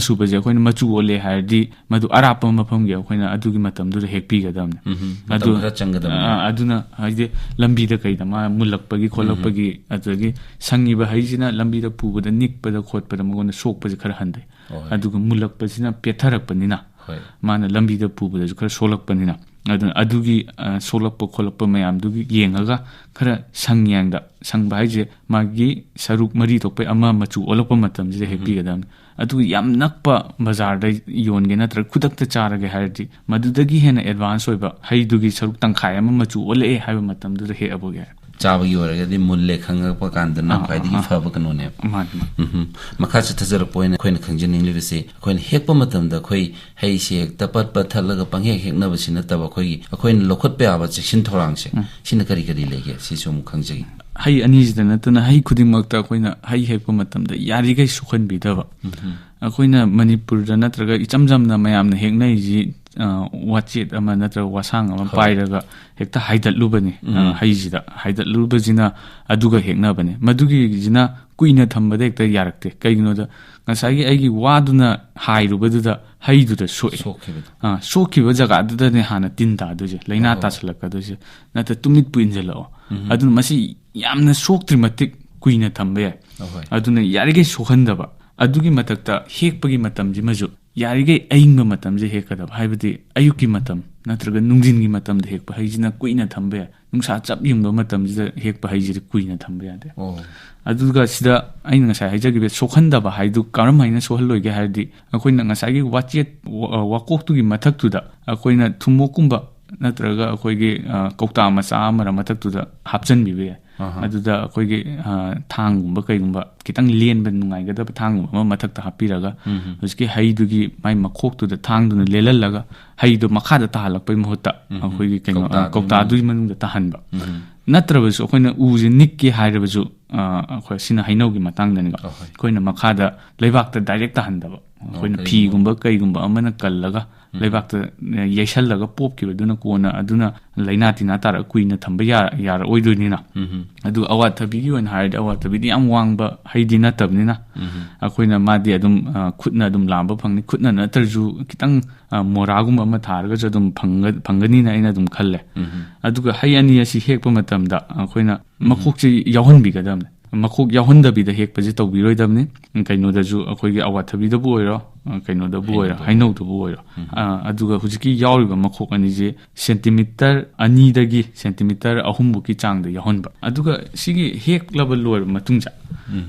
ꯁꯨꯕꯁꯦ ꯑꯩꯈꯣꯏꯅ ꯃꯆꯨ ꯑꯣꯜꯂꯦ ꯍꯥꯏꯔꯗꯤ ꯃꯗꯨ ꯑꯔꯥꯞꯄ ꯃꯐꯝꯒꯤ ꯑꯩꯈꯣꯏꯅ ꯑꯗꯨꯒꯤ ꯃꯇꯝꯗꯨꯗ ꯍꯦꯛꯄꯤꯒꯗꯕꯅꯤ꯫ ꯎꯝ꯫ ꯃꯇꯝ ꯑꯗꯨ, ꯈꯔ ꯆꯪꯒꯗꯕꯅꯤ꯫ ꯑ, ꯑꯗꯨꯅ ꯍꯥꯏꯗꯤ ꯂꯝꯕꯤꯗ ꯀꯩꯗ ꯃꯥ ꯃꯨꯜꯂꯛꯄꯒꯤ ꯎꯝ꯫ ꯈꯣꯠꯂꯛꯄꯒꯤ, ꯑꯗꯨꯗꯒꯤ ꯁꯪꯉꯤꯕ ꯍꯩꯁꯤꯅ ꯂꯝꯕꯤꯗ ꯄꯨꯕꯗ ꯅꯤꯛꯄꯗ ꯈꯣꯠꯄꯗ ꯃꯉꯣꯟꯗ ꯁꯣꯛꯄꯁꯦ ꯈꯔ ꯍꯟꯊꯩ꯫ ꯍꯣꯏ꯫ ꯑꯗꯨꯒ ꯃꯨꯜꯂꯛꯄꯁꯤꯅ ꯄꯦꯠꯊꯔꯛꯄꯅꯤꯅ ꯍꯣꯏ꯫ ꯃꯥꯅ ꯂꯝꯕꯤꯗ ꯄꯨꯕꯗꯁꯨ ꯈꯔ ꯁꯣꯛꯂꯛꯄꯅꯤꯅ, ꯑꯗꯨꯅ ꯑꯗꯨꯒꯤ, ꯑ, ꯁꯣꯛꯂꯛꯄ ꯈꯣꯠꯂꯛꯄ ꯃꯌꯥꯝꯗꯨꯒꯤ ꯌꯦꯡꯉꯒ ꯈꯔ ꯁꯪ ꯌꯥꯡꯗ, ꯁꯪꯕ ꯍꯥꯏꯁꯦ ꯃꯥꯒꯤ ꯁꯔꯨꯛ ꯃꯔꯤ ꯊꯣꯛꯄꯩ ꯑꯃ ꯃꯆꯨ ꯑꯣꯜꯂꯛꯄ ꯃꯇꯝꯁꯤꯗ ꯎꯝ꯫ ꯍꯦꯛꯄꯤꯒꯗꯕꯅꯤ꯫ ꯑꯗꯨꯒ ꯌꯥꯝ ꯅꯛꯄ ꯕꯖꯥꯔꯗ ꯌꯣꯟꯒꯦ ꯅꯠꯇ꯭ꯔꯒ ꯈꯨꯗꯛꯇ ꯆꯥꯔꯒꯦ ꯍꯥꯏꯔꯗꯤ ꯃꯗꯨꯗꯒꯤ ꯍꯦꯟꯅ ꯑꯦꯗꯚꯥꯟꯁ ꯑꯣꯏꯕ ꯍꯩꯗꯨꯒꯤ ꯁꯔꯨꯛ ꯇꯪꯈꯥꯏ ꯑꯃ ꯃꯆꯨ ꯑꯣꯜꯂꯛꯑꯦ ꯍꯥꯏꯕ ꯃꯇꯝꯗꯨꯗ ꯍꯦꯛꯑꯕꯒꯦ꯫ ꯆꯥꯕꯒꯤ ꯑꯣꯏꯔꯒꯗꯤ ꯃꯨꯜꯂꯦ ꯈꯪꯉꯛꯄ ꯀꯥꯟꯗꯅ ꯑꯥ, ꯈ꯭ꯋꯥꯏꯗꯒꯤ ꯑꯥ, ꯑꯥ꯫ ꯐꯕ ꯀꯩꯅꯣꯅꯦꯕ꯫ ꯃꯥꯅꯤ, ꯃꯥꯅꯤ꯫ ꯎꯝꯍꯨꯝ꯫ ꯃꯈꯥ ꯆꯠꯊꯖꯔꯛꯄ ꯑꯣꯏꯅ ꯑꯩꯈꯣꯏꯅ ꯈꯪꯖꯅꯤꯡꯂꯤꯕꯁꯤ, ꯑꯩꯈꯣꯏꯅ ꯍꯦꯛꯄ ꯃꯇꯝꯗ ꯑꯩꯈꯣꯏ ꯍꯩꯁꯦ ꯍꯦꯛꯇ ꯄꯠ ꯄꯠ ꯊꯠꯂꯒ ꯄꯪꯍꯦꯛ ꯍꯦꯛꯅꯕꯁꯤ ꯅꯠꯇꯕ, ꯑꯩꯈꯣꯏꯒꯤ, ꯑꯩꯈꯣꯏꯅ ꯂꯧꯈꯠꯄ ꯌꯥꯕ ꯆꯦꯛꯁꯤꯟ ꯊꯧꯔꯥꯡꯁꯦ, ꯎꯝ꯫ ꯁꯤꯅ ꯀꯔꯤ ꯀꯔꯤ ꯂꯩꯒꯦ? ꯁꯤꯁꯨ ꯑꯃꯨꯛ ꯈꯪꯖꯒꯦ꯫ ꯍꯩ ꯑꯅꯤꯁꯤꯗ ꯅꯠꯇꯅ ꯍꯩ ꯈꯨꯗꯤꯡꯃꯛꯇ ꯑꯩꯈꯣꯏꯅ ꯍꯩ ꯍꯦꯛꯄ ꯃꯇꯝꯗ ꯌꯥꯔꯤꯈꯩ ꯁꯣꯛꯍꯟꯕꯤꯗꯕ꯫ ꯎꯝꯍꯨꯝ꯫ ꯑꯩꯈꯣꯏꯅ ꯃꯅꯤꯄꯨꯔꯗ ꯅꯠꯇ꯭ꯔꯒ ꯏꯆꯝ ꯆꯝꯅ ꯃꯌꯥꯝꯅ ꯍꯦꯛꯅꯔꯤꯁꯤ, ꯑ, ꯋꯥꯆꯦꯠ ꯑꯃ ꯅꯠꯇ꯭ꯔꯒ ꯋꯥꯁꯥꯡ ꯑꯃ ꯍꯣꯏ꯫ ꯄꯥꯏꯔꯒ ꯍꯦꯛꯇ ꯍꯥꯏꯗꯠꯂꯨꯕꯅꯤ, ꯑ, ꯎꯝ꯫ ꯍꯩꯁꯤꯗ꯫ ꯍꯥꯏꯗꯠꯂꯨꯕꯁꯤꯅ ꯑꯗꯨꯒ ꯍꯦꯛꯅꯕꯅꯤ꯫ ꯃꯗꯨꯒꯤꯁꯤꯅ ꯀꯨꯏꯅ ꯊꯝꯕꯗ ꯍꯦꯛꯇ ꯌꯥꯔꯛꯇꯦ꯫ ꯀꯩꯒꯤꯅꯣꯗ, ꯉꯁꯥꯏꯒꯤ ꯑꯩꯒꯤ ꯋꯥꯗꯨꯅ ꯍꯥꯏꯔꯨꯕꯗꯨꯗ ꯍꯩꯗꯨꯗ ꯁꯣꯛꯑꯦ꯫ ꯁꯣꯛꯈꯤꯕꯗꯣ꯫ ꯑ, ꯁꯣꯛꯈꯤꯕ ꯖꯒꯥꯗꯨꯗꯅꯦ ꯍꯥꯟꯅ ꯇꯤꯟ ꯇꯥꯗꯣꯏꯁꯦ, ꯂꯥꯏꯅꯥ ꯑꯣ꯫ ꯇꯥꯁꯜꯂꯛꯀꯗꯣꯏꯁꯦ꯫ ꯅꯠꯇ꯭ꯔ ꯇꯨꯃꯤꯠꯄꯨ ꯏꯟꯁꯤꯜꯂꯛꯑꯣ꯫ ꯎꯝ꯫ ꯑꯗꯨꯅ ꯃꯁꯤ ꯌꯥꯝꯅ ꯁꯣꯛꯇ꯭ꯔꯤ ꯃꯇꯤꯛ ꯀꯨꯏꯅ ꯊꯝꯕ ꯌꯥꯏ꯫ ꯑꯍꯣꯏ꯫ ꯑꯗꯨꯅ ꯌꯥꯔꯤꯈꯩ ꯁꯣꯛꯍꯟꯗꯕ꯫ ꯑꯗꯨꯒꯤ ꯃꯊꯛꯇ ꯍꯦꯛꯄꯒꯤ ꯃꯇꯝꯁꯤꯃꯁꯨ ꯌꯥꯔꯤꯈꯩ ꯑꯌꯤꯡꯕ ꯃꯇꯝꯁꯦ ꯍꯦꯛꯀꯗꯕ, ꯍꯥꯏꯕꯗꯤ ꯑꯌꯨꯛꯀꯤ ꯃꯇꯝ ꯅꯠꯇ꯭ꯔꯒ ꯅꯨꯡꯊꯤꯟꯒꯤ ꯃꯇꯝꯗ ꯍꯦꯛꯄ ꯍꯩꯁꯤꯅ ꯀꯨꯏꯅ ꯊꯝꯕ ꯌꯥꯏ꯫ ꯅꯨꯡꯁꯥ ꯆꯞ ꯌꯨꯡꯕ ꯃꯇꯝꯁꯤꯗ ꯍꯦꯛꯄ ꯍꯩꯁꯤꯗꯤ ꯀꯨꯏꯅ ꯊꯝꯕ ꯌꯥꯗꯦ꯫ ꯑꯣ꯫ ꯑꯗꯨꯒ ꯁꯤꯗ ꯑꯩꯅ ꯉꯁꯥꯏ ꯍꯥꯏꯖꯈꯤꯕ ꯁꯣꯛꯍꯟꯗꯕ ꯍꯥꯏꯗꯨ ꯀꯔꯝ ꯍꯥꯏꯅ ꯁꯣꯛꯍꯜꯂꯣꯏꯒꯦ ꯍꯥꯏꯔꯗꯤ, ꯑꯩꯈꯣꯏꯅ ꯉꯁꯥꯏꯒꯤ ꯋꯥꯆꯦꯠ, ꯋꯥ-, ꯋꯥꯀꯣꯛꯇꯨꯒꯤ ꯃꯊꯛꯇꯨꯗ ꯑꯩꯈꯣꯏꯅ ꯊꯨꯝꯃꯣꯛꯀꯨꯝꯕ ꯅꯠꯇ꯭ꯔꯒ ꯑꯩꯈꯣꯏꯒꯤ, ꯑ, ꯀꯧꯇꯥ ꯃꯆꯥ ꯑꯃꯔ ꯃꯊꯛꯇꯨꯗ ꯍꯥꯞꯆꯤꯟꯕꯤꯕ ꯌꯥꯏ꯫ ꯑꯍꯥ꯫ ꯑꯗꯨꯗ ꯑꯩꯈꯣꯏꯒꯤ, ꯑ, ꯊꯥꯡꯒꯨꯝꯕ ꯀꯩꯒꯨꯝꯕ ꯈꯤꯇꯪ ꯂꯦꯟꯕ ꯅꯨꯡꯉꯥꯏꯒꯗꯕ ꯊꯥꯡꯒꯨꯝꯕ ꯑꯃ ꯃꯊꯛꯇ ꯍꯥꯞꯄꯤꯔꯒ, ꯎꯝ꯫ ꯍꯧꯖꯤꯛꯀꯤ ꯍꯩꯗꯨꯒꯤ ꯃꯥꯏ ꯃꯈꯣꯛꯇꯨꯗ ꯊꯥꯡꯗꯨꯅ ꯂꯦꯜꯍꯜꯂꯒ ꯍꯩꯗꯣ ꯃꯈꯥꯗ ꯇꯥꯍꯜꯂꯛꯄꯩ ꯃꯍꯨꯠꯇ ꯎꯝ꯫ ꯑꯩꯈꯣꯏꯒꯤ ꯀꯩꯅꯣ, ꯑ, ꯀꯧꯇꯥꯗꯨꯒꯤ ꯀꯧꯇꯥꯗꯨꯒꯤ ꯃꯅꯨꯡꯗ꯫ ꯃꯅꯨꯡꯗ ꯇꯥꯍꯟꯕ꯫ ꯎꯝ꯫ ꯅꯠꯇ꯭ꯔꯕꯁꯨ ꯑꯩꯈꯣꯏꯅ ꯎꯁꯦ ꯅꯤꯛꯀꯦ ꯍꯥꯏꯔꯕꯁꯨ, ꯑ, ꯑꯩꯈꯣꯏ ꯁꯤꯅ ꯍꯩꯅꯧꯒꯤ ꯃꯇꯥꯡꯗꯅꯤꯀꯣ꯫ ꯑꯍꯣꯏ꯫ ꯑꯩꯈꯣꯏꯅ ꯃꯈꯥꯗ ꯂꯩꯕꯥꯛꯇ direct ꯇꯥꯍꯟꯗꯕ꯫ ꯑꯣ, ꯑꯩꯈꯣꯏꯅ ꯀꯔꯤꯒꯨꯝꯕ꯫ ꯐꯤꯒꯨꯝꯕ ꯀꯩꯒꯨꯝꯕ ꯑꯃꯅ ꯀꯜꯂꯒ ꯎꯝ꯫ ꯂꯩꯕꯥꯛꯇ, ꯑ, ꯌꯩꯁꯜꯂꯒ ꯄꯣꯞꯈꯤꯕꯗꯨꯅ ꯀꯣꯟꯅ ꯑꯗꯨꯅ ꯂꯥꯏꯅꯥ ꯇꯤꯟꯅꯥ ꯇꯥꯔꯒ ꯀꯨꯏꯅ ꯊꯝꯕ ꯌꯥ-, ꯌꯥꯔꯛꯑꯣꯏꯗꯣꯏꯅꯤꯅ꯫ ꯎꯝ꯫ ꯑꯗꯨ ꯑꯋꯥꯊꯕꯤꯒꯤ ꯑꯣꯏꯅ ꯍꯥꯏꯔꯗꯤ, ꯑꯋꯥꯊꯕꯤꯗꯤ ꯌꯥꯝ ꯋꯥꯡꯕ ꯍꯩꯗꯤ ꯅꯠꯇꯕꯅꯤꯅ, ꯎꯝ꯫ ꯑꯩꯈꯣꯏꯅ ꯃꯥꯗꯤ ꯑꯗꯨꯝ, ꯑ, ꯈꯨꯠꯅ ꯑꯗꯨꯝ ꯂꯥꯝꯕ ꯐꯪꯅꯤ꯫ ꯈꯨꯠꯅ ꯅꯠꯇ꯭ꯔꯁꯨ ꯈꯤꯇꯪ, ꯑ, ꯃꯣꯔꯥꯒꯨꯝꯕ ꯑꯃ ꯊꯥꯔꯒꯁꯨ ꯑꯗꯨꯝ ꯐꯪꯒ-, ꯐꯪꯒꯅꯤꯅ ꯑꯩꯅ ꯑꯗꯨꯝ ꯈꯜꯂꯦ꯫ ꯎꯝ꯫ ꯑꯗꯨꯒ ꯍꯩ ꯑꯅꯤ ꯑꯁꯤ ꯍꯦꯛꯄ ꯃꯇꯝꯗ ꯑꯩꯈꯣꯏꯅ ꯎꯝ꯫ ꯃꯈꯣꯛꯁꯤ ꯌꯥꯎꯍꯟꯕꯤꯒꯗꯕꯅꯤ꯫ ꯃꯈꯣꯛ ꯌꯥꯎꯍꯟꯗꯕꯤꯗ ꯍꯦꯛꯄꯁꯦ ꯇꯧꯕꯤꯔꯣꯏꯗꯕꯅꯤ꯫ ꯀꯩꯅꯣꯗꯁꯨ, ꯑꯩꯈꯣꯏꯒꯤ ꯑꯋꯥꯊꯕꯤꯗꯕꯨ ꯑꯣꯏꯔꯣ, ꯀꯩꯅꯣꯗꯕꯨ ꯑꯣꯏꯔꯣ, ꯍꯩꯅꯧꯗꯕꯨ ꯍꯩꯅꯧꯗꯕꯨ ꯑꯣꯏꯔꯣ꯫ ꯎꯝ꯫ ꯑ, ꯑꯗꯨꯒ ꯍꯧꯖꯤꯛꯀꯤ ꯌꯥꯎꯔꯤꯕ ꯃꯈꯣꯛ ꯑꯅꯤꯁꯦ ꯁꯦꯟꯇꯤꯃꯤꯇꯔ ꯑꯅꯤꯗꯒꯤ ꯁꯦꯟꯇꯤꯃꯤꯇꯔ ꯑꯍꯨꯝ ꯐꯥꯎꯀꯤ ꯆꯥꯡꯗ ꯌꯥꯎꯍꯟꯕ꯫ ꯑꯗꯨꯒ ꯁꯤꯒꯤ ꯍꯦꯛꯂꯕ ꯂꯣꯏꯔꯕ ꯃꯇꯨꯡꯗ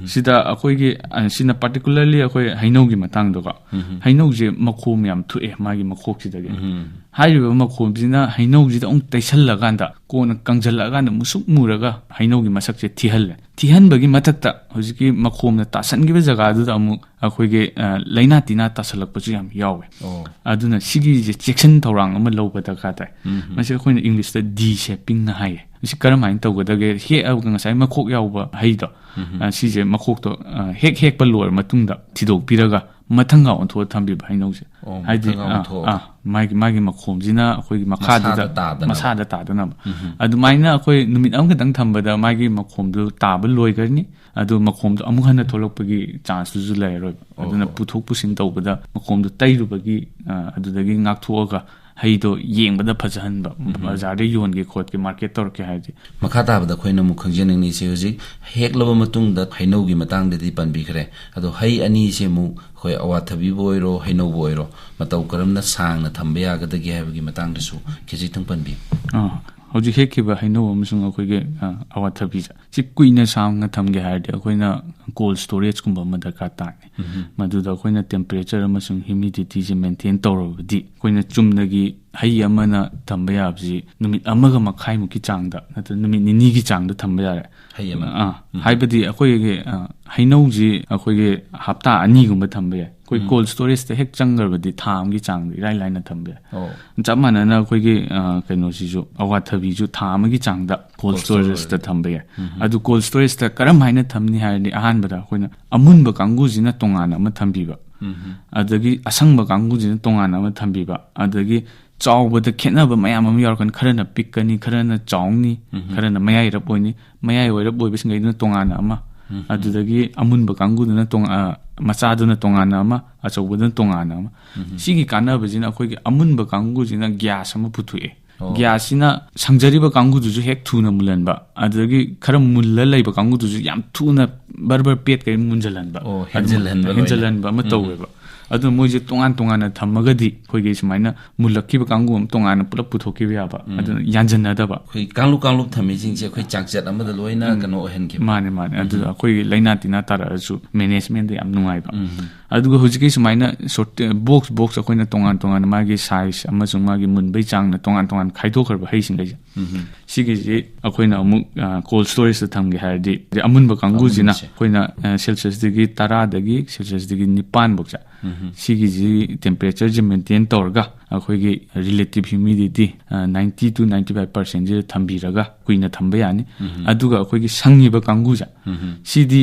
ꯁꯤꯗ ꯑꯩꯈꯣꯏꯒꯤ, ꯑ, ꯁꯤꯅ particularly ꯑꯩꯈꯣꯏ ꯍꯩꯅꯧꯒꯤ ꯃꯇꯥꯡꯗꯀꯣ, ꯍꯩꯅꯧꯁꯦ ꯃꯈꯣꯝ ꯌꯥꯝ ꯊꯣꯛꯑꯦ ꯃꯥꯒꯤ ꯃꯈꯣꯛꯁꯤꯗꯒꯤ꯫ ꯍꯥꯏꯔꯤꯕ ꯃꯈꯣꯝꯁꯤꯅ ꯍꯩꯅꯧꯁꯤꯗ ꯑꯃꯨꯛ ꯇꯩꯁꯜꯂꯀꯥꯟꯗ, ꯀꯣꯟꯅ ꯀꯪꯁꯜꯂꯛꯑꯀꯥꯟꯗ ꯃꯨꯁꯨꯛ ꯃꯨꯔꯒ ꯍꯩꯅꯧꯒꯤ ꯃꯁꯛꯁꯦ ꯊꯤꯍꯜꯂꯦ꯫ ꯊꯤꯍꯟꯕꯒꯤ ꯃꯊꯛꯇ ꯍꯧꯖꯤꯛꯀꯤ ꯃꯈꯣꯝꯅ ꯇꯥꯁꯟꯈꯤꯕ ꯖꯒꯥꯗꯨꯗ ꯑꯃꯨꯛ ꯑꯩꯈꯣꯏꯒꯤ, ꯑ, ꯂꯥꯏꯅꯥ ꯇꯤꯟꯅꯥ ꯇꯥꯁꯜꯂꯛꯄꯁꯨ ꯌꯥꯝ ꯌꯥꯎꯋꯦ꯫ ꯑꯗꯨꯅ ꯁꯤꯒꯤꯁꯦ ꯆꯦꯛꯁꯤꯟ ꯊꯧꯔꯥꯡ ꯑꯃ ꯂꯧꯕ ꯗꯔꯀꯥꯔ ꯇꯥꯏ꯫ ꯃꯁꯤ ꯑꯩꯈꯣꯏꯅ English ꯇ de-sapping ꯅ ꯍꯥꯏꯌꯦ꯫ ꯃꯁꯤ ꯀꯔꯝꯍꯥꯏꯅ ꯇꯧꯒꯗꯒꯦ? ꯍꯦꯛꯑꯒ ꯉꯁꯥꯏ ꯃꯈꯣꯛ ꯌꯥꯎꯕ ꯍꯩꯗꯣ, ꯑ, ꯁꯤꯁꯦ ꯃꯈꯣꯛꯇꯣ, ꯑ, ꯍꯦꯛ ꯍꯦꯛꯄ ꯂꯣꯏꯔ ꯃꯇꯨꯡꯗ ꯊꯤꯗꯣꯛꯄꯤꯔꯒ ꯃꯊꯪꯒ ꯑꯣꯟꯊꯣꯛꯑ ꯊꯝꯕꯤꯕ ꯍꯩꯅꯧꯁꯦ꯫ ꯑꯣ, ꯍꯥꯏꯗꯤ, ꯃꯊꯪꯒ ꯑ, ꯑꯣꯟꯊꯣꯛꯑꯒ꯫ ꯑ, ꯃꯥꯒꯤ, ꯃꯥꯒꯤ ꯃꯈꯣꯝꯁꯤꯅ ꯑꯩꯈꯣꯏꯒꯤ ꯃꯈꯥꯗꯨꯗ ꯃꯁꯥꯗ ꯇꯥꯗꯅꯕ꯫ ꯃꯁꯥꯗ ꯇꯥꯗꯅꯕ꯫ ꯑꯗꯨꯃꯥꯏꯅ ꯑꯩꯈꯣꯏ ꯅꯨꯃꯤꯠ ꯑꯃꯈꯛꯇꯪ ꯊꯝꯕꯗ ꯃꯥꯒꯤ ꯃꯈꯣꯝꯗꯨ ꯇꯥꯕ ꯂꯣꯏꯈ꯭ꯔꯅꯤ꯫ ꯑꯗꯨ ꯃꯈꯣꯝꯗꯣ ꯑꯃꯨꯛ ꯍꯟꯅ ꯊꯣꯛꯂꯛꯄꯒꯤ chance ꯇꯨꯁꯨ ꯂꯩꯔꯔꯣꯏꯕ꯫ ꯑꯗꯨꯅ ꯑꯣ꯫ ꯄꯨꯊꯣꯛ ꯄꯨꯁꯤꯟ ꯇꯧꯕꯗ ꯃꯈꯣꯝꯗꯣ ꯇꯩꯔꯨꯕꯒꯤ, ꯑ, ꯑꯗꯨꯗꯒꯤ ꯉꯥꯛꯊꯣꯛꯑꯒ ꯍꯩꯗꯣ ꯌꯦꯡꯕꯗ ꯐꯖꯍꯟꯕ, ꯕꯖꯥꯔꯗ ꯌꯣꯟꯒꯦ ꯈꯣꯠꯀꯦ, market ꯇꯧꯔꯛꯀꯦ ꯍꯥꯏꯔꯗꯤ꯫ ꯃꯈꯥ ꯇꯥꯕꯗ ꯑꯩꯈꯣꯏꯅ ꯑꯃꯨꯛ ꯈꯪꯖꯅꯤꯡꯉꯤꯁꯦ, ꯍꯧꯖꯤꯛ ꯍꯦꯛꯂꯕ ꯃꯇꯨꯡꯗ ꯍꯩꯅꯧꯒꯤ ꯃꯇꯥꯡꯗꯗꯤ ꯄꯟꯕꯤꯈ꯭ꯔꯦ, ꯑꯗꯣ ꯍꯩ ꯑꯅꯤꯁꯦ ꯑꯃꯨꯛ ꯑꯩꯈꯣꯏ ꯑꯋꯥꯊꯕꯤꯕꯨ ꯑꯣꯏꯔꯣ, ꯍꯩꯅꯧꯕꯨ ꯑꯣꯏꯔꯣ, ꯃꯇꯧ ꯀꯔꯝꯅ ꯁꯥꯡꯅ ꯊꯝꯕ ꯌꯥꯒꯗꯒꯦ ꯍꯥꯏꯕꯒꯤ ꯃꯇꯥꯡꯗꯁꯨ ꯈꯖꯤꯛꯇꯪ ꯄꯟꯕꯤꯌꯨ꯫ ꯑꯥ, ꯍꯧꯖꯤꯛ ꯍꯦꯛꯈꯤꯕ ꯍꯩꯅꯧ ꯑꯃꯁꯨꯡ ꯑꯩꯈꯣꯏꯒꯤ, ꯑ, ꯑꯋꯥꯊꯕꯤꯁꯦ, ꯁꯤ ꯀꯨꯏꯅ ꯁꯥꯡꯅ ꯊꯝꯒꯦ ꯍꯥꯏꯔꯗꯤ ꯑꯩꯈꯣꯏꯅ cold storage ꯀꯨꯝꯕ ꯑꯃ ꯗꯔꯀꯥꯔ ꯇꯥꯏ꯫ ꯃꯗꯨꯗ ꯑꯩꯈꯣꯏꯅ temperature ꯑꯃꯁꯨꯡ humidity ꯁꯦ maintain ꯇꯧꯔꯕꯗꯤ, ꯑꯩꯈꯣꯏꯅ ꯆꯨꯝꯅꯒꯤ ꯍꯩ ꯑꯃꯅ ꯊꯝꯕ ꯌꯥꯕꯁꯤ ꯅꯨꯃꯤꯠ ꯑꯃꯒ ꯃꯈꯥꯏꯃꯨꯛꯀꯤ ꯆꯥꯡꯗ ꯅꯠꯇ꯭ꯔꯒ ꯅꯨꯃꯤꯠ ꯅꯤꯅꯤꯒꯤ ꯆꯥꯡꯗ ꯊꯝꯕ ꯌꯥꯔꯦ꯫ ꯍꯩ ꯑꯃ꯫ ꯑꯥ, ꯍꯥꯏꯕꯗꯤ ꯑꯩꯈꯣꯏꯒꯤ, ꯑ, ꯍꯩꯅꯧꯁꯤ ꯑꯩꯈꯣꯏꯒꯤ ꯍꯞꯇꯥ ꯑꯅꯤꯒꯨꯝꯕ ꯊꯝꯕ ꯌꯥꯏ꯫ ꯑꯩꯈꯣꯏ cold storage ꯇ ꯍꯦꯛ ꯆꯪꯈ꯭ꯔꯕꯗꯤ ꯊꯥ ꯑꯃꯒꯤ ꯆꯥꯡꯗ ꯏꯔꯥꯏ ꯂꯥꯏꯅ ꯊꯝꯕ ꯌꯥꯏ꯫ ꯑꯣ꯫ ꯆꯞ ꯃꯥꯟꯅꯅ ꯑꯩꯈꯣꯏꯒꯤ, ꯑ, ꯀꯩꯅꯣꯁꯤꯁꯨ, ꯑꯋꯥꯊꯕꯤꯁꯨ ꯊꯥ ꯑꯃꯒꯤ ꯆꯥꯡꯗ cold cold storage ꯇ ꯊꯝꯕ ꯌꯥꯏ꯫ ꯑꯗꯨ cold storage ꯇ ꯀꯔꯝ ꯍꯥꯏꯅ ꯊꯝꯅꯤ ꯍꯥꯏꯔꯗꯤ, ꯑꯍꯥꯟꯕꯗ ꯑꯩꯈꯣꯏꯅ ꯑꯃꯨꯟꯕ ꯀꯥꯡꯒꯨꯁꯤꯅ ꯇꯣꯉꯥꯟꯅ ꯑꯃ ꯊꯝꯕꯤꯕ, ꯑꯗꯒꯤ ꯑꯁꯪꯕ ꯀꯥꯡꯒꯨꯁꯤꯅ ꯇꯣꯉꯥꯟꯅ ꯑꯃ ꯊꯝꯕꯤꯕ, ꯑꯗꯒꯤ ꯆꯥꯎꯕꯗ ꯈꯦꯠꯅꯕ ꯃꯌꯥꯝ ꯑꯃ ꯌꯥꯎꯔꯛꯀꯅꯤ꯫ ꯈꯔꯅ ꯄꯤꯛꯀꯅꯤ, ꯈꯔꯅ ꯆꯥꯎꯅꯤ, ꯈꯔꯅ ꯃꯌꯥꯏꯔꯞ ꯑꯣꯏꯅꯤ, ꯃꯌꯥꯏ ꯑꯣꯏꯔꯞ ꯑꯣꯏꯕꯁꯤꯡꯈꯩꯗꯨꯅ ꯇꯣꯉꯥꯟꯅ ꯑꯃ, ꯑꯗꯨꯗꯒꯤ ꯑꯃꯨꯟꯕ ꯀꯥꯡꯒꯨꯗꯨꯅ ꯇꯣꯉꯥ-, ꯑ, ꯃꯆꯥꯗꯨꯅ ꯇꯣꯉꯥꯟꯅ ꯑꯃ, ꯑꯆꯧꯕꯗꯨꯅ ꯇꯣꯉꯥꯟꯅ ꯑꯃ꯫ ꯁꯤꯒꯤ ꯀꯥꯟꯅꯕꯁꯤꯅ ꯑꯩꯈꯣꯏꯒꯤ ꯑꯃꯨꯟꯕ ꯀꯥꯡꯒꯨꯁꯤꯅ gas ꯑꯃ ꯄꯨꯊꯣꯛꯑꯦ꯫ ꯑꯣ꯫ Gas ꯁꯤꯅ ꯁꯪꯖꯔꯤꯕ ꯀꯥꯡꯒꯨꯗꯨꯁꯨ ꯍꯦꯛ ꯊꯨꯅ ꯃꯨꯜꯍꯟꯕ, ꯑꯗꯨꯗꯒꯤ ꯈꯔ ꯃꯨꯜꯂ ꯂꯩꯕ ꯀꯥꯡꯒꯨꯗꯨꯁꯨ ꯌꯥꯝ ꯊꯨꯅ ꯕꯔ ꯕꯔ ꯄꯦꯠꯀꯩ ꯃꯨꯟꯖꯜꯍꯟꯕ꯫ ꯑꯣ, ꯑꯗꯨ ꯍꯦꯟꯖꯤꯜꯍꯟꯕ ꯂꯣꯏꯅ꯫ ꯍꯦꯟꯖꯜꯍꯟꯕ ꯑꯃ ꯇꯧꯋꯦꯕ꯫ ꯑꯗꯨꯅ ꯃꯣꯏꯁꯦ ꯇꯣꯉꯥꯟ ꯇꯣꯉꯥꯟꯅ ꯊꯝꯃꯒꯗꯤ ꯑꯩꯈꯣꯏꯒꯤ ꯁꯨꯃꯥꯏꯅ ꯃꯨꯜꯂꯛꯈꯤꯕ ꯀꯥꯡꯕꯨ ꯑꯃ ꯇꯣꯉꯥꯟꯅ ꯄꯨꯂꯞ ꯄꯨꯊꯣꯛꯈꯤꯕ ꯌꯥꯕ, ꯑꯗꯨꯅ ꯌꯥꯟꯁꯤꯟꯅꯗꯕ꯫ ꯑꯩꯈꯣꯏ ꯀꯥꯡꯂꯨꯞ ꯀꯥꯡꯂꯨꯞ ꯊꯝꯃꯤꯁꯤꯡꯁꯦ ꯑꯩꯈꯣꯏ ꯆꯥꯡꯆꯠ ꯑꯃꯗ ꯂꯣꯏꯅ ꯀꯩꯅꯣ ꯑꯣꯏꯍꯟꯈꯤꯕ꯫ ꯃꯥꯅꯦ, ꯃꯥꯅꯦ꯫ ꯑꯗꯨꯗ ꯑꯩꯈꯣꯏꯒꯤ ꯂꯥꯏꯅꯥ ꯇꯤꯟꯅꯥ ꯇꯥꯔꯛꯑꯁꯨ ꯃꯦꯅꯦꯖꯃꯦꯟꯗ ꯌꯥꯝ ꯅꯨꯡꯉꯥꯏꯕ꯫ ꯑꯗꯨꯒ ꯍꯧꯖꯤꯛꯀꯤ ꯁꯨꯃꯥꯏꯅ ꯁꯣꯔꯠ ꯕꯣꯛꯁ ꯕꯣꯛꯁ ꯑꯩꯈꯣꯏꯅ ꯇꯣꯉꯥꯟ ꯇꯣꯉꯥꯟꯅ ꯃꯥꯒꯤ ꯁꯥꯏꯖ ꯑꯃꯁꯨꯡ ꯃꯥꯒꯤ ꯃꯨꯟꯕꯩ ꯆꯥꯡꯅ ꯇꯣꯉꯥꯟ ꯇꯣꯉꯥꯟ ꯈꯥꯏꯗꯣꯛꯈ꯭ꯔꯕ ꯍꯩꯁꯤꯡꯈꯩꯁꯦ, ꯁꯤꯒꯤꯁꯤ ꯑꯩꯈꯣꯏꯅ ꯑꯃꯨꯛ ꯀꯣꯜ ꯁ꯭ꯇꯣꯔꯦꯖꯇ ꯊꯝꯒꯦ ꯍꯥꯏꯔꯗꯤ, ꯑꯃꯨꯟꯕ ꯀꯥꯡꯕꯨꯁꯤꯅ ꯑꯃꯨꯟꯕꯁꯦ꯫ ꯑꯩꯈꯣꯏꯅ ꯁꯦꯜꯁꯤꯌꯁꯇꯒꯤ ꯇꯔꯥꯗꯒꯤ ꯁꯦꯜꯁꯤꯌꯁꯇꯒꯤ ꯅꯤꯄꯥꯟꯐꯧꯁꯦ, ꯁꯤꯒꯤꯁꯤ ꯇꯦꯝꯄꯔꯦꯆꯔꯁꯦ ꯃꯦꯟꯇꯦꯟ ꯇꯧꯔꯒ ꯑꯩꯈꯣꯏꯒꯤ relative humidity ninety to ninety five percentꯁꯤꯗ ꯊꯝꯕꯤꯔꯒ ꯀꯨꯏꯅ ꯊꯝꯕ ꯌꯥꯅꯤ꯫ ꯑꯗꯨꯒ ꯑꯩꯈꯣꯏꯒꯤ ꯁꯪꯉꯤꯕ ꯀꯥꯡꯕꯨꯁꯦ, ꯁꯤꯗꯤ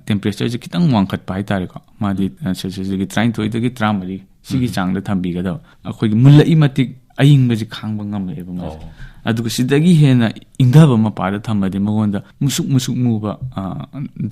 ꯇꯦꯝꯄꯔꯦꯆꯔꯁꯦ ꯈꯤꯇꯪ ꯋꯥꯡꯈꯠꯄ ꯍꯥꯏꯇꯥꯔꯦꯀꯣ, ꯃꯥꯗꯤ ꯁꯦꯜꯁꯤꯌꯁꯇꯒꯤ ꯇꯔꯥꯅꯤꯊꯣꯏꯗꯒꯤ ꯇꯔꯥꯃꯔꯤ ꯁꯤꯒꯤ ꯆꯥꯡꯗ ꯊꯝꯕꯤꯒꯗꯕ꯫ ꯑꯩꯈꯣꯏꯒꯤ ꯃꯨꯜꯂꯛꯏ ꯃꯇꯤꯛ ꯑꯏꯪꯕꯁꯤ ꯈꯥꯡꯕ ꯉꯝꯃꯛꯑꯦꯕ ꯃꯥꯁꯦ꯫ ꯑꯗꯨꯒ ꯁꯤꯗꯒꯤ ꯍꯦꯟꯅ ꯏꯪꯊꯕ ꯃꯄꯥꯗ ꯊꯝꯃꯗꯤ ꯃꯉꯣꯟꯗ ꯃꯨꯁꯨꯛ ꯃꯨꯁꯨꯛ ꯃꯨꯕ, ꯑ,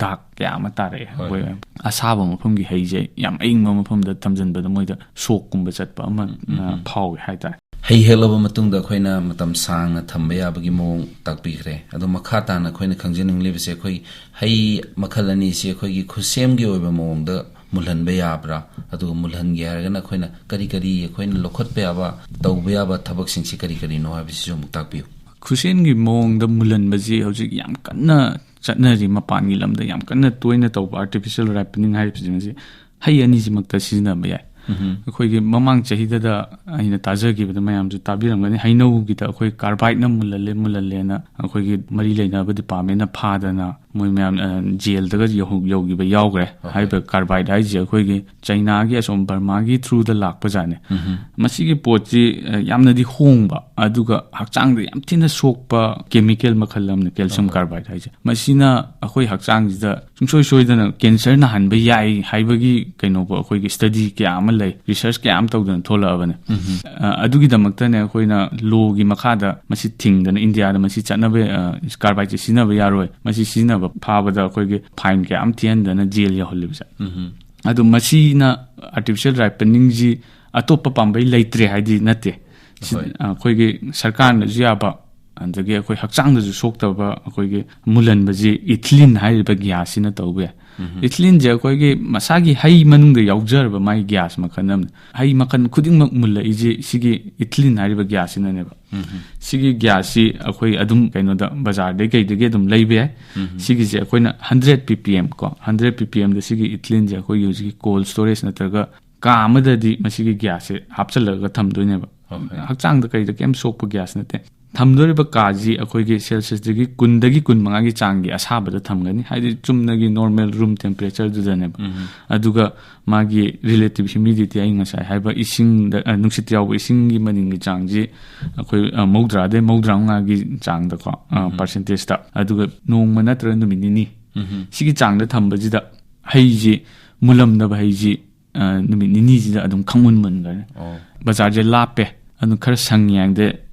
ꯗꯥꯛ ꯀꯌꯥ ꯑꯃ ꯇꯥꯔꯛꯑꯦ꯫ ꯑꯩꯈꯣꯏ ꯑꯁꯥꯕ ꯃꯐꯝꯒꯤ ꯍꯩꯁꯦ ꯌꯥꯝ ꯑꯏꯪꯕ ꯃꯐꯝꯗ ꯊꯝꯖꯤꯟꯕꯗ ꯃꯣꯏꯗ ꯁꯣꯛꯀꯨꯝꯕ ꯆꯠꯄ ꯑꯃ, ꯑ, ꯐꯥꯎꯋꯦ ꯍꯥꯏꯇꯥꯔꯦ꯫ ꯍꯩ ꯍꯦꯛꯂꯕ ꯃꯇꯨꯡꯗ ꯑꯩꯈꯣꯏꯅ ꯃꯇꯝ ꯁꯥꯡꯅ ꯊꯝꯕ ꯌꯥꯕꯒꯤ ꯃꯑꯣꯡ ꯇꯥꯛꯄꯤꯈ꯭ꯔꯦ꯫ ꯑꯗꯣ ꯃꯈꯥ ꯇꯥꯅ ꯑꯩꯈꯣꯏꯅ ꯈꯪꯖꯅꯤꯡꯂꯤꯕꯁꯦ, ꯑꯩꯈꯣꯏ ꯍꯩ ꯃꯈꯜ ꯑꯅꯤꯁꯤ ꯑꯩꯈꯣꯏꯒꯤ ꯈꯨꯠꯁꯦꯝꯒꯤ ꯑꯣꯏꯕ ꯃꯑꯣꯡꯗ ꯃꯨꯜꯍꯟꯕ ꯌꯥꯕ꯭ꯔꯥ? ꯑꯗꯨꯒ ꯃꯨꯜꯍꯟꯒꯦ ꯍꯥꯏꯔꯒꯅ ꯑꯩꯈꯣꯏꯅ ꯀꯔꯤ ꯀꯔꯤ ꯑꯩꯈꯣꯏꯅ ꯂꯧꯈꯠꯄ ꯌꯥꯕ, ꯇꯧꯕ ꯌꯥꯕ ꯊꯕꯛꯁꯤꯡꯁꯤ ꯀꯔꯤ ꯀꯔꯤꯅꯣ ꯍꯥꯏꯕꯁꯤꯁꯨ ꯑꯃꯨꯛ ꯇꯥꯛꯄꯤꯌꯨ꯫ ꯈꯨꯠꯁꯦꯝꯒꯤ ꯃꯑꯣꯡꯗ ꯃꯨꯜꯍꯟꯕꯁꯤ ꯍꯧꯖꯤꯛ ꯌꯥꯝ ꯀꯟꯅ ꯆꯠꯅꯔꯤ꯫ ꯃꯄꯥꯟꯒꯤ ꯂꯝꯗ ꯌꯥꯝ ꯀꯟꯅ ꯇꯣꯏꯅ ꯇꯧꯕ artificial ripening ꯍꯥꯏꯔꯤꯕꯁꯤꯡ ꯑꯁꯤ ꯍꯩ ꯑꯅꯤꯁꯤꯃꯛꯇ ꯁꯤꯖꯤꯟꯅꯕ ꯌꯥꯏ꯫ ꯑꯩꯈꯣꯏꯒꯤ ꯃꯃꯥꯡ ꯆꯍꯤꯗꯗ ꯑꯩꯅ ꯇꯥꯖꯈꯤꯕꯗ, ꯃꯌꯥꯝꯁꯨ ꯇꯥꯕꯤꯔꯝꯒꯅꯤ, ꯍꯩꯅꯧꯒꯤꯗ ꯑꯩꯈꯣꯏ ꯀꯥꯔꯕꯥꯏꯠꯅ ꯃꯨꯜꯍꯜꯂꯦ, ꯃꯨꯜꯍꯜꯂꯦꯅ ꯑꯩꯈꯣꯏꯒꯤ ꯃꯔꯤ ꯂꯩꯅꯕ ꯗꯤꯄꯥꯔꯠꯃꯦꯟꯅ ꯐꯥꯗꯅ ꯃꯣꯏ ꯃꯌꯥꯝ, ꯑ, ꯖꯦꯜꯗꯒ ꯌꯧꯍꯧ-, ꯌꯧꯈꯤꯕ ꯌꯥꯎꯈ꯭ꯔꯦ꯫ ꯍꯣꯏ, ꯍꯣꯏ꯫ ꯍꯥꯏꯔꯤꯕ ꯀꯥꯔꯕꯥꯏꯠ ꯍꯥꯏꯁꯦ ꯑꯩꯈꯣꯏꯒꯤ ꯆꯩꯅꯥꯒꯤ ꯑꯁꯣꯝ ꯕꯔꯃꯥꯒꯤ ꯊ꯭ꯔꯨꯗ ꯂꯥꯛꯄ ꯖꯥꯠꯅꯦ꯫ ꯃꯁꯤꯒꯤ ꯄꯣꯠꯁꯤ, ꯑ, ꯌꯥꯝꯅꯗꯤ ꯍꯣꯡꯕ, ꯑꯗꯨꯒ ꯍꯛꯆꯥꯡꯗ ꯌꯥꯝ ꯊꯤꯅ ꯁꯣꯛꯄ ꯀꯦꯃꯤꯀꯦꯜ ꯃꯈꯜ ꯑꯃꯅꯤ ꯀꯦꯜꯁꯤꯌꯝ ꯀꯥꯔꯕꯥꯏꯠ ꯍꯥꯏꯁꯦ꯫ ꯃꯁꯤꯅ ꯑꯩꯈꯣꯏ ꯍꯛꯆꯥꯡꯁꯤꯗ ꯁꯨꯡꯁꯣꯏ ꯁꯣꯏꯗꯅ ꯀꯦꯟꯁꯔ ꯅꯥꯍꯟꯕ ꯌꯥꯏ ꯍꯥꯏꯕꯒꯤ ꯀꯩꯅꯣꯕꯨ ꯑꯩꯈꯣꯏꯒꯤ ꯁ꯭ꯇꯗꯤ ꯀꯌꯥ ꯑꯃ ꯂꯩ, ꯔꯤꯁꯔꯁ ꯀꯌꯥ ꯑꯃ ꯇꯧꯗꯅ ꯊꯣꯛꯂꯛꯑꯕꯅꯦ꯫ ꯑ, ꯑꯗꯨꯒꯤꯗꯃꯛꯇꯅꯦ ꯑꯩꯈꯣꯏꯅ ꯂꯣꯒꯤ ꯃꯈꯥꯗ ꯃꯁꯤ ꯊꯤꯡꯗꯅ ꯏꯟꯗꯤꯌꯥꯗ ꯃꯁꯤ ꯆꯠꯅꯕ, ꯑ, ꯀꯥꯔꯕꯥꯏꯠꯁꯦ ꯁꯤꯖꯤꯟꯅꯕ ꯌꯥꯔꯣꯏ, ꯃꯁꯤ ꯁꯤꯖꯤꯟꯅꯕ ꯐꯥꯕꯗ ꯑꯩꯈꯣꯏꯒꯤ ꯐꯥꯏꯟ ꯀꯌꯥ ꯑꯃ ꯊꯤꯍꯟꯗꯅ ꯖꯦꯜ ꯌꯧꯍꯜꯂꯤꯕꯁꯦ꯫ ꯑꯗꯣ ꯃꯁꯤꯅ artificial ripeningꯁꯤ ꯑꯇꯣꯞꯄ ꯄꯥꯝꯕꯩ ꯂꯩꯇ꯭ꯔꯦ ꯍꯥꯏꯗꯤ ꯅꯠꯇꯦ꯫ ꯁꯤ-, ꯍꯣꯏ꯫ ꯑꯩꯈꯣꯏꯒꯤ ꯁꯔꯀꯥꯔꯅꯁꯨ ꯌꯥꯕ, ꯑꯗꯒꯤ ꯑꯩꯈꯣꯏ ꯍꯛꯆꯥꯡꯗꯁꯨ ꯁꯣꯛꯇꯕ ꯑꯩꯈꯣꯏꯒꯤ ꯃꯨꯜꯍꯟꯕꯁꯤ ꯏꯊꯤꯂꯤꯟ ꯍꯥꯏꯔꯤꯕ ꯒ꯭ꯌꯥꯁꯁꯤꯅ ꯇꯧꯕ ꯌꯥꯏ꯫ ꯏꯊꯤꯂꯤꯟꯁꯦ ꯑꯩꯈꯣꯏꯒꯤ ꯃꯁꯥꯒꯤ ꯍꯩ ꯃꯅꯨꯡꯗ ꯌꯥꯎꯖꯔꯕ ꯃꯥꯒꯤ ꯒ꯭ꯌꯥꯁ ꯃꯈꯜ ꯑꯃꯅꯤ꯫ ꯍꯩ ꯃꯈꯜ ꯈꯨꯗꯤꯡꯃꯛ ꯃꯨꯜꯂꯛꯏꯁꯦ ꯁꯤꯒꯤ ꯏꯊꯤꯂꯤꯟ ꯍꯥꯏꯔꯤꯕ ꯒ꯭ꯌꯥꯁꯁꯤꯅꯅꯦꯕ꯫ ꯁꯤꯒꯤ ꯒ꯭ꯌꯥꯁꯁꯤ ꯑꯩꯈꯣꯏ ꯑꯗꯨꯝ ꯀꯩꯅꯣꯗ ꯕꯖꯥꯔꯗꯩ ꯀꯩꯗꯒꯤ ꯑꯗꯨꯝ ꯂꯩꯕ ꯌꯥꯏ꯫ ꯁꯤꯒꯤꯁꯦ ꯑꯩꯈꯣꯏꯅ ꯍꯟꯗ꯭ꯔꯦꯠ ꯄꯤ ꯄꯤ ꯑꯦꯝ ꯀꯣ, ꯍꯟꯗ꯭ꯔꯦꯠ ꯄꯤ ꯄꯤ ꯑꯦꯝꯗ ꯁꯤꯒꯤ ꯏꯊꯤꯂꯤꯟꯁꯦ ꯑꯩꯈꯣꯏꯒꯤ ꯍꯧꯖꯤꯛꯀꯤ ꯀꯣꯜ ꯁ꯭ꯇꯣꯔꯦꯖ ꯅꯠꯇ꯭ꯔꯒ ꯀꯥ ꯑꯃꯗꯗꯤ ꯃꯁꯤꯒꯤ ꯒ꯭ꯌꯥꯁꯁꯦ ꯍꯥꯞꯆꯤꯜꯂꯒ ꯊꯝꯗꯣꯏꯅꯦꯕ꯫ ꯍꯣꯏ, ꯍꯣꯏ꯫ ꯍꯛꯆꯥꯡꯗ ꯀꯩꯗ ꯀꯩꯝ ꯁꯣꯛꯄ ꯒ꯭ꯌꯥꯁ ꯅꯠꯇꯦ꯫ ꯊꯝꯗꯣꯔꯤꯕ ꯀꯥꯁꯤ ꯑꯩꯈꯣꯏꯒꯤ ꯁꯦꯜꯁꯤꯌꯁꯇꯒꯤ ꯀꯨꯟꯗꯒꯤ ꯀꯨꯟꯃꯉꯥꯒꯤ ꯆꯥꯡꯒꯤ ꯑꯁꯥꯕꯗ ꯊꯝꯒꯅꯤ, ꯍꯥꯏꯗꯤ ꯆꯨꯝꯅꯒꯤ ꯅꯣꯔꯃꯦꯜ ꯔꯨꯝ ꯇꯦꯝꯄꯔꯦꯆꯔꯗꯨꯗꯅꯦꯕ꯫ ꯑꯗꯨꯒ ꯃꯥꯒꯤ ꯔꯤꯂꯦꯇꯤꯚ ꯍ꯭ꯌꯨꯃꯤꯗꯤꯇꯤ, ꯑꯩ ꯉꯁꯥꯏ ꯍꯥꯏꯕ ꯏꯁꯤꯡꯗ, ꯑ, ꯅꯨꯡꯁꯤꯠ ꯌꯥꯎꯕ ꯏꯁꯤꯡꯒꯤ ꯃꯅꯤꯟꯒꯤ ꯆꯥꯡꯁꯤ ꯑꯩꯈꯣꯏ, ꯑ, ꯃꯧꯗ꯭ꯔꯥꯗꯩ ꯃꯧꯗ꯭ꯔꯥ ꯃꯉꯥꯒꯤ ꯆꯥꯡꯗꯀꯣ, ꯑ, ꯄꯥꯔꯁꯦꯟꯇꯦꯖꯇ, ꯑꯗꯨꯒ ꯅꯣꯡꯃ ꯅꯠꯇ꯭ꯔꯒ ꯅꯨꯃꯤꯠ ꯅꯤꯅꯤ ꯁꯤꯒꯤ ꯆꯥꯡꯗ ꯊꯝꯕꯁꯤꯗ ꯍꯩꯁꯤ, ꯃꯨꯜꯂꯝꯗꯕ ꯍꯩꯁꯤ, ꯑ, ꯅꯨꯃꯤꯠ ꯅꯤꯅꯤꯁꯤꯗ ꯑꯗꯨꯝ ꯈꯪꯃꯨꯟ ꯃꯨꯟꯈ꯭ꯔꯅꯤ꯫ ꯑꯣ꯫ ꯕꯖꯥꯔꯁꯦ ꯂꯥꯞꯄꯦ, ꯑꯗꯨ ꯈꯔ ꯁꯪꯉꯤꯉꯩꯗ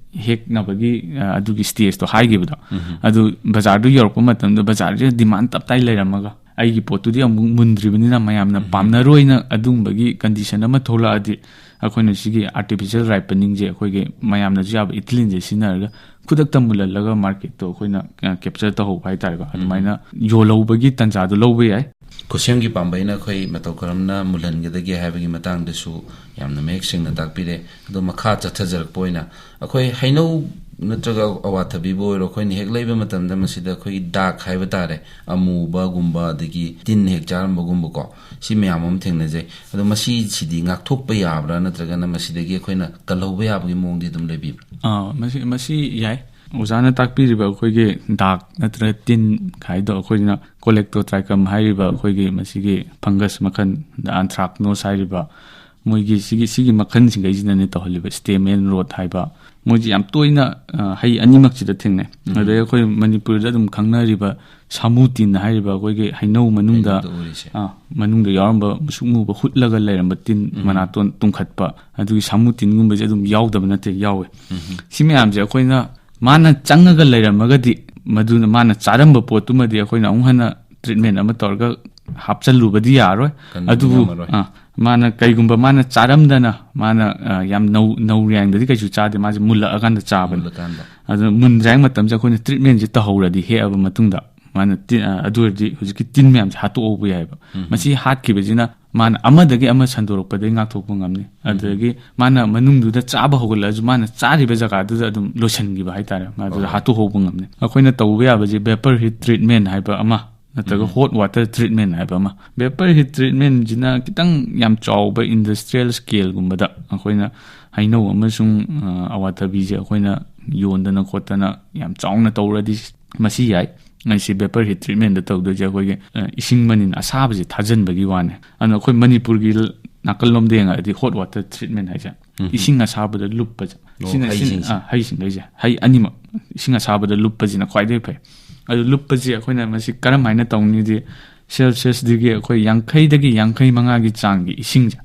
ꯍꯦꯛꯅꯕꯒꯤ, ꯑ, ꯑꯗꯨꯒꯤ ꯁ꯭ꯇꯦꯖꯇꯣ ꯍꯥꯏꯈꯤꯕꯗꯣ, ꯑꯗꯨ ꯕꯖꯥꯔꯗꯨ ꯌꯧꯔꯛꯄ ꯃꯇꯝꯗ ꯕꯖꯥꯔꯁꯦ ꯗꯤꯃꯥꯟ ꯇꯞ ꯇꯥꯏ ꯂꯩꯔꯝꯃꯒ ꯑꯩꯒꯤ ꯄꯣꯠꯇꯨꯗꯤ ꯑꯃꯨꯛ ꯃꯨꯟꯗ꯭ꯔꯤꯕꯅꯤꯅ ꯃꯌꯥꯝꯅ ꯄꯥꯝꯅꯔꯣꯏꯅ ꯑꯗꯨꯒꯨꯝꯕꯒꯤ ꯀꯟꯗꯤꯁꯟ ꯑꯃ ꯊꯣꯛꯂꯛꯑꯗꯤ ꯑꯩꯈꯣꯏꯅ ꯁꯤꯒꯤ ꯑꯥꯔꯇꯤꯐꯤꯁꯦꯜ ꯔꯥꯏꯄꯅꯤꯡꯁꯦ ꯑꯩꯈꯣꯏꯒꯤ ꯃꯌꯥꯝꯅꯁꯨ ꯌꯥꯕ ꯏꯊꯤꯂꯤꯟꯁꯦ ꯁꯤꯖꯤꯟꯅꯔꯒ ꯈꯨꯗꯛꯇ ꯃꯨꯜꯍꯜꯂꯒ ꯃꯥꯔꯀꯦꯠꯇꯣ ꯑꯩꯈꯣꯏꯅ, ꯑ, ꯀꯦꯞꯆꯔ ꯇꯧꯍꯧꯕ ꯍꯥꯏꯇꯥꯔꯦꯀꯣ꯫ ꯑꯗꯨꯃꯥꯏꯅ ꯌꯣꯜꯍꯧꯕꯒꯤ ꯇꯥꯟꯖꯥꯗꯣ ꯂꯧꯕ ꯌꯥꯏ꯫ ꯈꯨꯠꯁꯦꯝꯒꯤ ꯄꯥꯝꯕꯩꯅ ꯑꯩꯈꯣꯏ ꯃꯇꯧ ꯀꯔꯝꯅ ꯃꯨꯜꯍꯟꯒꯗꯒꯦ ꯍꯥꯏꯕꯒꯤ ꯃꯇꯥꯡꯗꯁꯨ ꯌꯥꯝꯅ ꯃꯌꯦꯛ ꯁꯦꯡꯅ ꯇꯥꯛꯄꯤꯔꯦ꯫ ꯑꯗꯣ ꯃꯈꯥ ꯆꯠꯊꯖꯔꯛꯄ ꯑꯣꯏꯅ ꯑꯩꯈꯣꯏ ꯍꯩꯅꯧ ꯅꯠꯇ꯭ꯔꯒ ꯑꯋꯥꯊꯕꯤꯕꯨ ꯑꯣꯏꯔꯣ, ꯑꯩꯈꯣꯏꯅ ꯍꯦꯛ ꯂꯩꯕ ꯃꯇꯝꯗ ꯃꯁꯤꯗ ꯑꯩꯈꯣꯏꯒꯤ ꯗꯥꯛ ꯍꯥꯏꯕ ꯇꯥꯔꯦ, ꯑꯃꯨꯕꯒꯨꯝꯕ ꯑꯗꯒꯤ ꯇꯤꯟ ꯍꯦꯛ ꯆꯥꯔꯝꯕꯒꯨꯝꯕꯀꯣ, ꯁꯤ ꯃꯌꯥꯝ ꯑꯃ ꯊꯦꯡꯅꯖꯩ꯫ ꯑꯗꯣ ꯃꯁꯤꯁꯤꯗꯤ ꯉꯥꯛꯊꯣꯛꯄ ꯌꯥꯕ꯭ꯔꯥ, ꯅꯠꯇ꯭ꯔꯒꯅ ꯃꯁꯤꯗꯒꯤ ꯑꯩꯈꯣꯏꯅ ꯀꯜꯍꯧꯕ ꯌꯥꯕꯒꯤ ꯃꯑꯣꯡꯗꯤ ꯑꯗꯨꯝ ꯂꯩꯕꯤꯕ꯭ꯔꯥ? ꯑꯥ, ꯃꯁꯤ, ꯃꯁꯤ ꯌꯥꯏ꯫ ꯑꯣꯖꯥꯅ ꯇꯥꯛꯄꯤꯔꯤꯕ ꯑꯩꯈꯣꯏꯒꯤ ꯗꯥꯛ ꯅꯠꯇ꯭ꯔꯒ ꯇꯤꯟ ꯍꯥꯏꯗꯣ ꯑꯩꯈꯣꯏꯅ ꯀꯣꯂꯦꯛꯇꯣꯇ꯭ꯔꯥꯏꯀꯝ ꯍꯥꯏꯔꯤꯕ ꯑꯩꯈꯣꯏꯒꯤ ꯃꯁꯤꯒꯤ ꯐꯪꯒꯁ ꯃꯈꯜ, ꯑꯟꯊ꯭ꯔꯥꯛꯅꯣꯁ ꯍꯥꯏꯔꯤꯕ, ꯃꯣꯏꯒꯤ ꯁꯤꯒꯤ, ꯁꯤꯒꯤ ꯃꯈꯜꯁꯤꯡꯈꯩꯁꯤꯅꯅꯦ ꯇꯧꯍꯜꯂꯤꯕ, ꯁ꯭ꯇꯦꯃꯦꯟ ꯔꯣꯠ ꯍꯥꯏꯕ, ꯃꯣꯏꯁꯤ ꯌꯥꯝ ꯇꯣꯏꯅ, ꯑ, ꯍꯩ ꯑꯅꯤꯃꯛꯁꯤꯗ ꯊꯦꯡꯅꯩ꯫ ꯑꯗꯩ ꯑꯩꯈꯣꯏ ꯃꯅꯤꯄꯨꯔꯗ ꯑꯗꯨꯝ ꯈꯪꯅꯔꯤꯕ ꯁꯥꯃꯨ ꯇꯤꯟ ꯍꯥꯏꯔꯤꯕ ꯑꯩꯈꯣꯏꯒꯤ ꯍꯩꯅꯧ ꯃꯅꯨꯡꯗ, ꯍꯩꯅꯧꯗ ꯎꯔꯤꯁꯦ꯫ ꯑ, ꯃꯅꯨꯡꯗ ꯌꯥꯎꯔꯝꯕ ꯃꯨꯁꯨꯛ ꯃꯨꯕ ꯍꯨꯠꯂꯒ ꯂꯩꯔꯝꯕ ꯇꯤꯟ, ꯃꯅꯥꯇꯣꯟ ꯇꯨꯡꯈꯠꯄ, ꯑꯗꯨꯒꯤ ꯁꯥꯃꯨ ꯇꯤꯟꯒꯨꯝꯕꯁꯦ ꯑꯗꯨꯝ ꯌꯥꯎꯗꯕ ꯅꯠꯇꯦ, ꯌꯥꯎꯋꯦ꯫ ꯁꯤ ꯃꯌꯥꯝꯁꯦ ꯑꯩꯈꯣꯏꯅ, ꯃꯥꯅ ꯆꯪꯉꯒ ꯂꯩꯔꯝꯃꯒꯗꯤ ꯃꯗꯨꯅ ꯃꯥꯅ ꯆꯥꯔꯝꯕ ꯄꯣꯠꯇꯨꯃꯗꯤ ꯑꯩꯈꯣꯏꯅ ꯑꯃꯨꯛ ꯍꯟꯅ ꯇ꯭ꯔꯤꯠꯃꯦꯟ ꯑꯃ ꯇꯧꯔꯒ ꯍꯥꯞꯆꯜꯂꯨꯕꯗꯤ ꯌꯥꯔꯣꯏ꯫ ꯀꯟꯕꯗꯤ ꯑꯗꯨꯕꯨ, ꯉꯝꯃꯔꯣꯏ꯫ ꯑ, ꯃꯥꯅ ꯀꯩꯒꯨꯝꯕ ꯃꯥꯅ ꯆꯥꯔꯝꯗꯅ, ꯃꯥꯅ ꯑ, ꯌꯥꯝ ꯅꯧ ꯅꯧꯔꯤꯉꯩꯗꯗꯤ ꯀꯩꯁꯨ ꯆꯥꯗꯦ, ꯃꯥꯁꯦ ꯃꯨꯜꯂꯛꯑꯀꯥꯟꯗ ꯆꯥꯕꯅꯤ꯫ ꯃꯨꯜꯂꯀꯥꯟꯗ꯫ ꯑꯗꯨꯅ ꯃꯨꯟꯗ꯭ꯔꯤꯉꯩ ꯃꯇꯝꯁꯦ ꯑꯩꯈꯣꯏꯅ ꯇ꯭ꯔꯤꯠꯃꯦꯟꯁꯦ ꯇꯧꯍꯧꯔꯗꯤ, ꯍꯦꯛꯑꯕ ꯃꯇꯨꯡꯗ ꯃꯥꯅ ꯇꯤ- ꯑ, ꯑꯗꯨ ꯑꯣꯏꯔꯗꯤ ꯍꯧꯖꯤꯛꯀꯤ ꯇꯤꯟ ꯃꯌꯥꯝꯁꯦ ꯍꯥꯠꯇꯣꯛꯍꯧꯕ ꯌꯥꯏꯑꯕ꯫ ꯃꯁꯤ ꯍꯥꯠꯈꯤꯕꯁꯤꯅ ꯃꯥꯅ ꯑꯃꯗꯒꯤ ꯑꯃ ꯁꯟꯗꯣꯔꯛꯄꯗꯒꯤ ꯉꯥꯛꯊꯣꯛꯄ ꯉꯝꯅꯤ꯫ ꯑꯗꯨꯗꯒꯤ ꯃꯥꯅ ꯃꯅꯨꯡꯗꯨꯗ ꯆꯥꯕ ꯍꯧꯒꯠꯂꯛꯑꯁꯨ, ꯃꯥꯅ ꯆꯥꯔꯤꯕ ꯖꯒꯥꯗꯨꯗ ꯑꯗꯨꯝ ꯂꯣꯏꯁꯤꯟꯈꯤꯕ ꯍꯥꯏꯇꯥꯔꯦ, ꯃꯥꯗꯨꯗ ꯍꯣꯏ꯫ ꯍꯥꯠꯇꯣꯛꯍꯧꯕ ꯉꯝꯅꯤ꯫ ꯑꯩꯈꯣꯏꯅ ꯇꯧꯕ ꯌꯥꯕꯁꯦ ꯚꯦꯄꯔ ꯍꯤꯠ ꯇ꯭ꯔꯤꯠꯃꯦꯟ ꯍꯥꯏꯕ ꯑꯃ, ꯅꯠꯇ꯭ꯔꯒ ꯍꯣꯠ ꯋꯥꯇꯔ ꯇ꯭ꯔꯤꯠꯃꯦꯟ ꯍꯥꯏꯕ ꯑꯃ꯫ ꯚꯦꯄꯔ ꯍꯤꯠ ꯇ꯭ꯔꯤꯠꯃꯦꯟꯁꯤꯅ ꯈꯤꯇꯪ ꯌꯥꯝ ꯆꯥꯎꯕ ꯏꯟꯗꯁꯇ꯭ꯔꯤꯌꯦꯜ ꯁ꯭ꯀꯦꯜꯒꯨꯝꯕꯗ ꯑꯩꯈꯣꯏꯅ ꯍꯩꯅꯧ ꯑꯃꯁꯨꯡ, ꯑ, ꯑꯋꯥꯊꯕꯤꯁꯦ ꯑꯩꯈꯣꯏꯅ ꯌꯣꯟꯗꯅ ꯈꯣꯠꯇꯅ ꯌꯥꯝ ꯆꯥꯎꯅ ꯇꯧꯔꯗꯤ ꯃꯁꯤ ꯌꯥꯏ꯫ ꯑꯩꯁꯦ ꯚꯦꯄꯔ ꯍꯤꯠ ꯇ꯭ꯔꯤꯠꯃꯦꯟꯗ ꯇꯧꯗꯣꯏꯁꯦ ꯑꯩꯈꯣꯏꯒꯤ, ꯑ, ꯏꯁꯤꯡ ꯃꯅꯤꯟ ꯑꯁꯥꯕꯁꯦ ꯊꯥꯖꯤꯟꯕꯒꯤ ꯋꯥꯅꯦ꯫ ꯑꯗꯨꯅ ꯑꯩꯈꯣꯏ ꯃꯅꯤꯄꯨꯔꯒꯤ ꯅꯥꯀꯜꯂꯣꯝꯗ ꯌꯦꯡꯉꯛꯑꯗꯤ ꯍꯣꯠ ꯋꯥꯇꯔ ꯇ꯭ꯔꯤꯠꯃꯦꯟ ꯍꯥꯏꯁꯦ ꯏꯁꯤꯡ ꯑꯁꯥꯕꯗ ꯂꯨꯞꯄꯁꯦ꯫ ꯑꯣ, ꯁꯤꯅ ꯁꯤꯟ- ꯍꯩꯁꯤꯡꯁꯦ꯫ ꯑ, ꯍꯩꯁꯤꯡꯈꯩꯁꯦ, ꯍꯩ ꯑꯅꯤꯃꯛ ꯏꯁꯤꯡ ꯑꯁꯥꯕꯗ ꯂꯨꯞꯄꯁꯤꯅ ꯈ꯭ꯋꯥꯏꯗꯒꯤ ꯐꯩ꯫ ꯑꯗꯨ ꯂꯨꯞꯄꯁꯤ ꯑꯩꯈꯣꯏꯅ ꯃꯁꯤ ꯀꯔꯝ ꯍꯥꯏꯅ ꯇꯧꯅꯤꯗꯤ, ꯁꯦꯜꯁꯤꯌꯁꯇꯒꯤ ꯑꯩꯈꯣꯏ ꯌꯥꯡꯈꯩꯗꯒꯤ ꯌꯥꯡꯈꯩ ꯃꯉꯥꯒꯤ ꯆꯥꯡꯒꯤ ꯏꯁꯤꯡꯁꯦ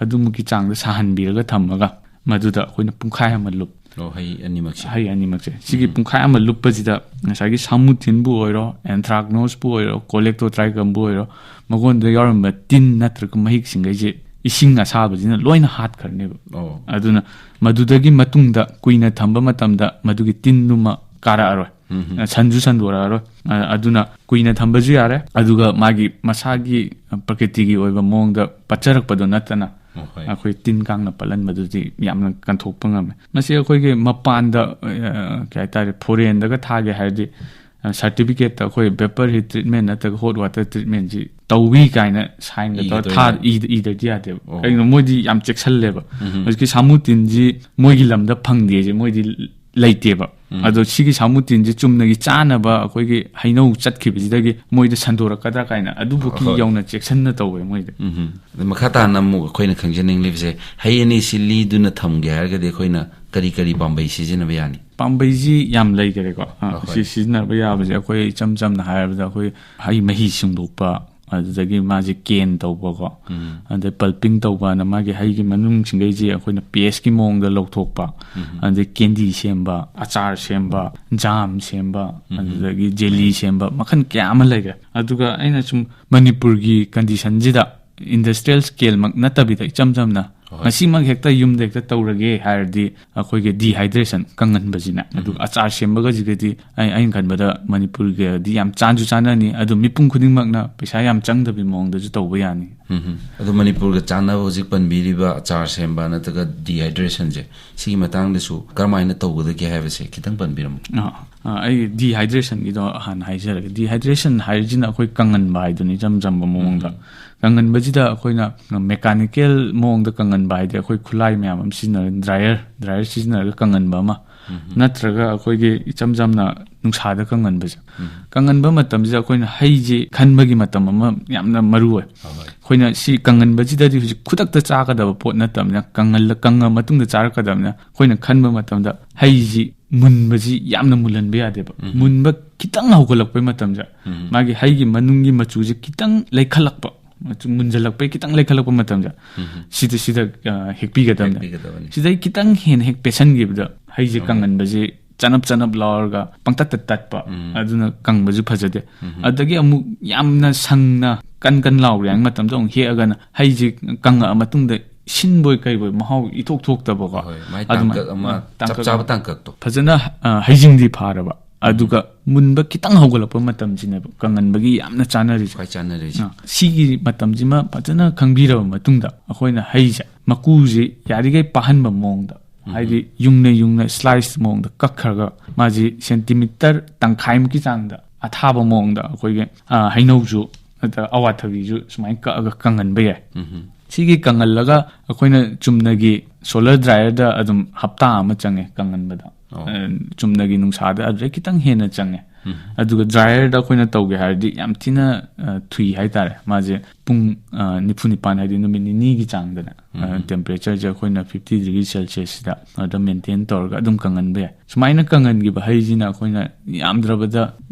ꯑꯗꯨꯃꯨꯛꯀꯤ ꯆꯥꯡꯗ ꯁꯥꯍꯟꯕꯤꯔꯒ ꯊꯝꯃꯒ ꯃꯗꯨꯗ ꯑꯩꯈꯣꯏꯅ ꯄꯨꯡꯈꯥꯏ ꯑꯃ ꯂꯨꯞ ꯑꯣ, ꯍꯩ ꯑꯅꯤꯃꯛꯁꯦ꯫ ꯍꯩ ꯑꯅꯤꯃꯛꯁꯦ ꯁꯤꯒꯤ ꯄꯨꯡꯈꯥꯏ ꯑꯃ ꯂꯨꯞꯄꯁꯤꯗ ꯉꯁꯥꯏꯒꯤ ꯁꯥꯃꯨ ꯇꯤꯟꯕꯨ ꯑꯣꯏꯔꯣ, ꯑꯦꯟꯊ꯭ꯔꯥꯛꯅꯣꯁꯄꯨ ꯑꯣꯏꯔꯣ, ꯀꯣꯂꯦꯛꯇꯣ ꯇ꯭ꯔꯥꯏꯀꯝꯕꯨ ꯑꯣꯏꯔꯣ, ꯃꯉꯣꯟꯗ ꯌꯥꯎꯔꯝꯕ ꯇꯤꯟ ꯅꯠꯇ꯭ꯔꯒ ꯃꯍꯤꯛꯁꯤꯡꯈꯩꯁꯦ ꯏꯁꯤꯡ ꯑꯁꯥꯕꯁꯤꯅ ꯂꯣꯏꯅ ꯍꯥꯠꯈ꯭ꯔꯅꯦꯕ꯫ ꯑꯣ꯫ ꯑꯗꯨꯅ ꯃꯗꯨꯗꯒꯤ ꯃꯇꯨꯡꯗ ꯀꯨꯏꯅ ꯊꯝꯕ ꯃꯇꯝꯗ ꯃꯗꯨꯒꯤ ꯇꯤꯟꯗꯨꯃ ꯀꯥꯔꯛꯑꯔꯣꯏ꯫ ꯁꯟꯁꯨ ꯁꯟꯗꯣꯔꯛꯑꯔꯣꯏ꯫ ꯑ, ꯑꯗꯨꯅ ꯀꯨꯏꯅ ꯊꯝꯕꯁꯨ ꯌꯥꯔꯦ, ꯑꯗꯨꯒ ꯃꯥꯒꯤ ꯃꯁꯥꯒꯤ ꯄ꯭ꯔꯀꯤꯇꯤꯒꯤ ꯑꯣꯏꯕ ꯃꯑꯣꯡꯗ ꯄꯠꯆꯔꯛꯄꯗꯣ ꯅꯠꯇꯅ ꯑꯣ, ꯍꯣꯏ꯫ ꯑꯩꯈꯣꯏ ꯇꯤꯟ ꯀꯥꯡꯅ ꯄꯠꯍꯟꯕꯗꯨꯗꯤ ꯌꯥꯝꯅ ꯀꯟꯊꯣꯛꯄ ꯉꯝꯃꯦ꯫ ꯃꯁꯤ ꯑꯩꯈꯣꯏꯒꯤ ꯃꯄꯥꯟꯗ, ꯑ, ꯀꯩ ꯍꯥꯏꯇꯥꯔꯦ, ꯐꯣꯔꯦꯟꯗꯒ ꯊꯥꯒꯦ ꯍꯥꯏꯔꯗꯤ, ꯑ, ꯁꯥꯔꯇꯤꯐꯤꯀꯦꯠꯇ ꯑꯩꯈꯣꯏ ꯚꯦꯄꯔ ꯍꯤꯠ ꯇ꯭ꯔꯤꯠꯃꯦꯟ ꯅꯠꯇ꯭ꯔꯒ ꯍꯣꯠ ꯋꯥꯇꯔ ꯇ꯭ꯔꯤꯠꯃꯦꯟꯁꯤ ꯇꯧꯏ ꯀꯥꯏꯅ ꯁꯥꯏꯟꯒ ꯇꯧꯔ ꯏꯒꯗꯣꯏꯅꯦ꯫ ꯊꯥ ꯏꯗ- ꯏꯗ꯭ꯔꯗꯤ ꯌꯥꯗꯦꯕ꯫ ꯑꯣ꯫ ꯀꯩꯒꯤꯅꯣ, ꯃꯣꯏꯗꯤ ꯌꯥꯝ ꯆꯦꯛꯁꯜꯂꯦꯕ꯫ ꯍꯧꯖꯤꯛꯀꯤ ꯁꯥꯃꯨ ꯇꯤꯟꯁꯤ ꯃꯣꯏꯒꯤ ꯂꯝꯗ ꯐꯪꯗꯦꯁꯦ ꯃꯣꯏꯗꯤ ꯂꯩꯇꯦꯕ꯫ ꯑꯗꯣ ꯁꯤꯒꯤ ꯁꯥꯃꯨ ꯇꯤꯟꯁꯤ ꯆꯨꯝꯅꯒꯤ ꯆꯥꯅꯕ ꯑꯩꯈꯣꯏꯒꯤ ꯍꯩꯅꯧ ꯆꯠꯈꯤꯕꯁꯤꯗꯒꯤ ꯃꯣꯏꯗ ꯁꯟꯗꯣꯔꯛꯀꯗ꯭ꯔꯥ ꯀꯥꯏꯅ ꯑꯗꯨꯕꯨꯛꯀꯤ ꯍꯣꯏ꯫ ꯌꯧꯅ ꯆꯦꯛꯁꯟꯅ ꯇꯧꯋꯦ ꯃꯣꯏꯗꯤ꯫ ꯎꯝ꯫ ꯑꯗ ꯃꯈꯥ ꯇꯥꯅ ꯑꯃꯨꯛ ꯑꯩꯈꯣꯏꯅ ꯈꯪꯖꯅꯤꯡꯂꯤꯕꯁꯦ, ꯍꯩ ꯑꯅꯤꯁꯤ ꯂꯤꯗꯨꯅ ꯊꯝꯒꯦ ꯍꯥꯏꯔꯒꯗꯤ ꯑꯩꯈꯣꯏꯅ ꯀꯔꯤ ꯀꯔꯤ ꯄꯥꯝꯕꯩ ꯁꯤꯖꯤꯟꯅꯕ ꯌꯥꯅꯤ? ꯄꯥꯝꯕꯩꯁꯤ ꯌꯥꯝ ꯂꯩꯈꯔꯦꯀꯣ꯫ ꯑ, ꯑꯍꯣꯏ꯫ ꯁꯤ ꯁꯤꯖꯤꯟꯅꯕ ꯌꯥꯕꯁꯦ ꯑꯩꯈꯣꯏ ꯏꯆꯝ ꯆꯝꯅ ꯍꯥꯏꯔꯕꯗ ꯑꯩꯈꯣꯏ ꯍꯩ ꯃꯍꯤ ꯁꯨꯡꯗꯣꯛꯄ, ꯑꯗꯨꯗꯒꯤ ꯃꯥꯁꯦ ꯀꯦꯟ ꯇꯧꯕꯀꯣ, ꯑꯗꯩ ꯄꯜꯄꯤꯡ ꯇꯧꯕꯅ ꯃꯥꯒꯤ ꯍꯩꯒꯤ ꯃꯅꯨꯡꯁꯤꯡꯈꯩꯁꯦ ꯑꯩꯈꯣꯏꯅ ꯄꯦꯁꯀꯤ ꯃꯑꯣꯡꯗ ꯂꯧꯊꯣꯛꯄ, ꯑꯗꯩ ꯀꯦꯟꯗꯤ ꯁꯦꯝꯕ, ꯑꯆꯥꯔ ꯁꯦꯝꯕ, ꯖꯥꯝ ꯁꯦꯝꯕ, ꯑꯗꯨꯗꯒꯤ ꯖꯦꯂꯤ ꯁꯦꯝꯕ, ꯃꯈꯜ ꯀꯌꯥ ꯑꯃ ꯂꯩꯈ꯭ꯔꯦ꯫ ꯑꯗꯨꯒ ꯑꯩꯅ ꯁꯨꯝ ꯃꯅꯤꯄꯨꯔꯒꯤ ꯀꯟꯗꯤꯁꯟꯁꯤꯗ ꯏꯟꯗꯁꯇ꯭ꯔꯤꯌꯦꯜ ꯁ꯭ꯀꯦꯜꯃꯛ ꯅꯠꯇꯕꯤꯗ ꯏꯆꯝ ꯆꯝꯅ ꯍꯣꯏ꯫ ꯉꯁꯤꯃꯛ ꯍꯦꯛꯇ ꯌꯨꯝꯗ ꯍꯦꯛꯇ ꯇꯧꯔꯒꯦ ꯍꯥꯏꯔꯗꯤ ꯑꯩꯈꯣꯏꯒꯤ ꯗꯤꯍꯥꯏꯗ꯭ꯔꯦꯁꯟ, ꯀꯪꯍꯟꯕꯁꯤꯅ꯫ ꯑꯗꯨꯒ ꯑꯆꯥꯔ ꯁꯦꯝꯕꯒꯁꯤꯒꯗꯤ ꯑꯩ, ꯑꯩꯅ ꯈꯟꯕꯗ ꯃꯅꯤꯄꯨꯔꯒꯗꯤ ꯌꯥꯝ ꯆꯥꯟꯁꯨ ꯆꯥꯟꯅꯅꯤ, ꯑꯗꯨ ꯃꯤꯄꯨꯝ ꯈꯨꯗꯤꯡꯃꯛꯅ ꯄꯩꯁꯥ ꯌꯥꯝ ꯆꯪꯗꯕꯤ ꯃꯑꯣꯡꯗꯁꯨ ꯇꯧꯕ ꯌꯥꯅꯤ꯫ ꯎꯝ꯫ ꯑꯗꯣ ꯃꯅꯤꯄꯨꯔꯒ ꯆꯥꯟꯅꯕ ꯍꯧꯖꯤꯛ ꯄꯟꯕꯤꯔꯤꯕ ꯑꯆꯥꯔ ꯁꯦꯝꯕ ꯅꯠꯇ꯭ꯔꯒ ꯗꯤꯍꯥꯏꯗ꯭ꯔꯦꯁꯟꯁꯦ, ꯁꯤꯒꯤ ꯃꯇꯥꯡꯗꯁꯨ ꯀꯔꯝꯍꯥꯏꯅ ꯇꯧꯒꯗꯒꯦ ꯍꯥꯏꯕꯁꯦ ꯈꯤꯇꯪ ꯄꯟꯕꯤꯔꯝꯃꯨ꯫ ꯑꯥ, ꯑꯥ, ꯑꯩ ꯗꯤꯍꯥꯏꯗ꯭ꯔꯦꯁꯟꯒꯤꯗꯣ ꯍꯥꯟꯅ ꯍꯥꯏꯖꯔꯒꯦ꯫ ꯗꯤꯍꯥꯏꯗ꯭ꯔꯦꯁꯟ ꯍꯥꯏꯔꯤꯁꯤꯅ ꯑꯩꯈꯣꯏ ꯀꯪꯍꯟꯕ ꯍꯥꯏꯗꯨꯅꯤ, ꯏꯆꯝ ꯆꯝꯕ ꯃꯑꯣꯡꯗ꯫ ꯀꯪꯍꯟꯕꯁꯤꯗ ꯑꯩꯈꯣꯏꯅ ꯃꯦꯀꯥꯅꯤꯀꯦꯜ ꯃꯑꯣꯡꯗ ꯀꯪꯍꯟꯕ ꯍꯥꯏꯗꯤ ꯑꯩꯈꯣꯏ ꯈꯨꯠꯂꯥꯏ ꯃꯌꯥꯝ ꯑꯃ ꯁꯤꯖꯤꯟꯅꯔꯒ, ꯗ꯭ꯔꯥꯏꯌꯔ, ꯗ꯭ꯔꯥꯏꯌꯔ ꯁꯤꯖꯤꯟꯅꯔꯒ ꯀꯪꯍꯟꯕ ꯑꯃ, ꯅꯠꯇ꯭ꯔꯒ ꯑꯩꯈꯣꯏꯒꯤ ꯏꯆꯝ ꯆꯝꯅ ꯅꯨꯡꯁꯥꯗ ꯀꯪꯍꯟꯕꯁꯦ꯫ ꯀꯪꯍꯟꯕ ꯃꯇꯝꯁꯤꯗ ꯑꯩꯈꯣꯏꯅ ꯍꯩꯁꯤ ꯈꯟꯕꯒꯤ ꯃꯇꯝ ꯑꯃ ꯌꯥꯝꯅ ꯃꯔꯨ ꯑꯣꯏ꯫ ꯍꯣꯏ꯫ ꯑꯩꯈꯣꯏꯅ ꯁꯤ ꯀꯪꯍꯟꯕꯁꯤꯗꯗꯤ ꯍꯧꯖꯤꯛ ꯈꯨꯗꯛꯇ ꯆꯥꯒꯗꯕ ꯄꯣꯠ ꯅꯠꯇꯕꯅꯤꯅ, ꯀꯪꯍꯜꯂ-, ꯀꯪꯉ ꯃꯇꯨꯡꯗ ꯆꯥꯔꯛꯀꯗꯕꯅꯤꯅ, ꯑꯩꯈꯣꯏꯅ ꯈꯟꯕ ꯃꯇꯝꯗ ꯍꯩꯁꯤ ꯃꯨꯟꯕꯁꯤ ꯌꯥꯝꯅ ꯃꯨꯜꯍꯟꯕ ꯌꯥꯗꯦꯕ꯫ ꯃꯨꯟꯕ ꯈꯤꯇꯪ ꯍꯧꯒꯠꯂꯛꯄꯩ ꯃꯇꯝꯁꯦ, ꯃꯥꯒꯤ ꯍꯩꯒꯤ ꯃꯅꯨꯡꯒꯤ ꯃꯆꯨꯁꯦ ꯈꯤꯇꯪ ꯂꯩꯈꯠꯂꯛꯄ, ꯃꯆꯨ ꯃꯨꯟꯖꯜꯂꯛꯄꯩ ꯈꯤꯇꯪ ꯂꯩꯈꯠꯂꯛꯄ ꯃꯇꯝꯁꯦ, ꯁꯤꯗ, ꯁꯤꯗ, ꯑ, ꯍꯦꯛꯄꯤꯒꯗꯕꯅꯦ꯫ ꯍꯦꯛꯄꯤꯒꯗꯕꯅꯤ꯫ ꯁꯤꯗꯩ ꯈꯤꯇꯪ ꯍꯦꯟꯅ ꯍꯦꯛ ꯄꯦꯁꯟꯈꯤꯕꯗ ꯍꯩꯁꯦ ꯀꯪꯍꯟꯕꯁꯤ ꯆꯅꯞ ꯆꯅꯞ ꯂꯥꯎꯔꯒ ꯄꯪꯇꯠꯇ ꯇꯠꯄ, ꯑꯗꯨꯅ ꯀꯪꯕꯁꯨ ꯐꯖꯗꯦ꯫ ꯑꯗꯒꯤ ꯑꯃꯨꯛ ꯌꯥꯝꯅ ꯁꯪꯅ ꯀꯟ ꯀꯟ ꯂꯥꯎꯔꯦ ꯍꯥꯏꯕ ꯃꯇꯝꯗ ꯑꯃꯨꯛ ꯍꯦꯛꯑꯒꯅ ꯍꯩꯁꯦ ꯀꯪꯉꯛꯑ ꯃꯇꯨꯡꯗ ꯁꯤꯟꯕꯣꯏ ꯀꯩꯕꯣꯏ ꯃꯍꯥꯎ ꯏꯊꯣꯛ ꯊꯣꯛꯇꯕꯀꯣ꯫ ꯍꯣꯏ, ꯃꯥꯏ ꯑꯗꯨꯃꯥꯏꯅ, ꯇꯥꯡꯀꯛ ꯑꯃ, ꯑ, ꯇꯥꯡꯀꯛ ꯆꯞ ꯆꯥꯕ ꯑꯃ꯫ ꯇꯥꯡꯀꯛꯇꯣ꯫ ꯐꯖꯅ, ꯑ, ꯍꯩꯖꯤꯡꯗꯤ ꯐꯥꯔꯕ, ꯑꯗꯨꯒ ꯃꯨꯟꯕ ꯈꯤꯇꯪ ꯍꯧꯒꯠꯂꯛꯄ ꯃꯇꯝꯁꯤꯅꯦꯕ ꯀꯪꯍꯟꯕꯒꯤ ꯌꯥꯝꯅ ꯆꯥꯅꯔꯤꯁꯦ꯫ ꯈ꯭ꯋꯥꯏ ꯆꯥꯅꯔꯤꯁꯦ꯫ ꯑ, ꯁꯤꯒꯤ ꯃꯇꯝꯁꯤꯃ ꯐꯖꯅ ꯈꯪꯕꯤꯔꯕ ꯃꯇꯨꯡꯗ ꯑꯩꯈꯣꯏꯅ ꯍꯩꯁꯦ ꯃꯀꯨꯁꯤ ꯌꯥꯔꯤꯈꯩ ꯄꯥꯍꯟꯕ ꯃꯑꯣꯡꯗ, ꯍꯥꯏꯗꯤ ꯌꯨꯡꯅ ꯌꯨꯡꯅ ꯁ꯭ꯂꯥꯏꯁ ꯃꯑꯣꯡꯗ ꯀꯛꯈ꯭ꯔꯒ ꯃꯥꯁꯤ ꯁꯦꯟꯇꯤꯃꯤꯇꯔ ꯇꯪꯈꯥꯏꯃꯨꯛꯀꯤ ꯆꯥꯡꯗ ꯑꯊꯥꯕ ꯃꯑꯣꯡꯗ ꯑꯩꯈꯣꯏꯒꯤ, ꯑ, ꯍꯩꯅꯧꯁꯨ ꯅꯠꯇ꯭ꯔꯒ ꯑꯋꯥꯊꯕꯤꯁꯨ ꯁꯨꯃꯥꯏꯅ ꯀꯛꯑꯒ ꯀꯪꯍꯟꯕ ꯌꯥꯏ꯫ ꯁꯤꯒꯤ ꯀꯪꯍꯜꯂꯒ ꯑꯩꯈꯣꯏꯅ ꯆꯨꯝꯅꯒꯤ ꯁꯣꯂꯔ ꯗ꯭ꯔꯥꯏꯌꯔꯗ ꯑꯗꯨꯝ ꯍꯞꯇꯥ ꯑꯃ ꯆꯪꯉꯦ ꯀꯪꯍꯟꯕꯗ꯫ ꯑꯣ꯫ ꯑ, ꯆꯨꯝꯅꯒꯤ ꯅꯨꯡꯁꯥꯗ ꯑꯗꯨꯗꯩ ꯈꯤꯇꯪ ꯍꯦꯟꯅ ꯆꯪꯉꯦ꯫ ꯑꯗꯨꯒ ꯗ꯭ꯔꯥꯏꯌꯔꯗ ꯑꯩꯈꯣꯏꯅ ꯇꯧꯒꯦ ꯍꯥꯏꯔꯗꯤ ꯌꯥꯝ ꯊꯤꯅ, ꯑ, ꯊꯨꯏ ꯍꯥꯏꯇꯥꯔꯦ꯫ ꯃꯥꯁꯦ ꯄꯨꯡ, ꯑ, ꯅꯤꯐꯨ ꯅꯤꯄꯥꯟ, ꯍꯥꯏꯗꯤ ꯅꯨꯃꯤꯠ ꯅꯤꯅꯤꯒꯤ ꯆꯥꯡꯗꯅꯦ, ꯑ, ꯇꯦꯝꯄꯔꯦꯆꯔꯁꯦ ꯑꯩꯈꯣꯏꯅ ꯐꯤꯐꯇꯤ ꯗꯤꯒ꯭ꯔꯤ ꯁꯦꯜꯁꯤꯌꯁꯁꯤꯗ ꯑꯗꯨꯝ ꯃꯦꯟꯇꯦꯟ ꯇꯧꯔꯒ ꯑꯗꯨꯝ ꯀꯪꯍꯟꯕ ꯌꯥꯏ꯫ ꯁꯨꯃꯥꯏꯅ ꯀꯪꯍꯟꯈꯤꯕ ꯍꯩꯁꯤꯅ ꯑꯩꯈꯣꯏꯅ ꯌꯥꯝꯗ꯭ꯔꯕꯗ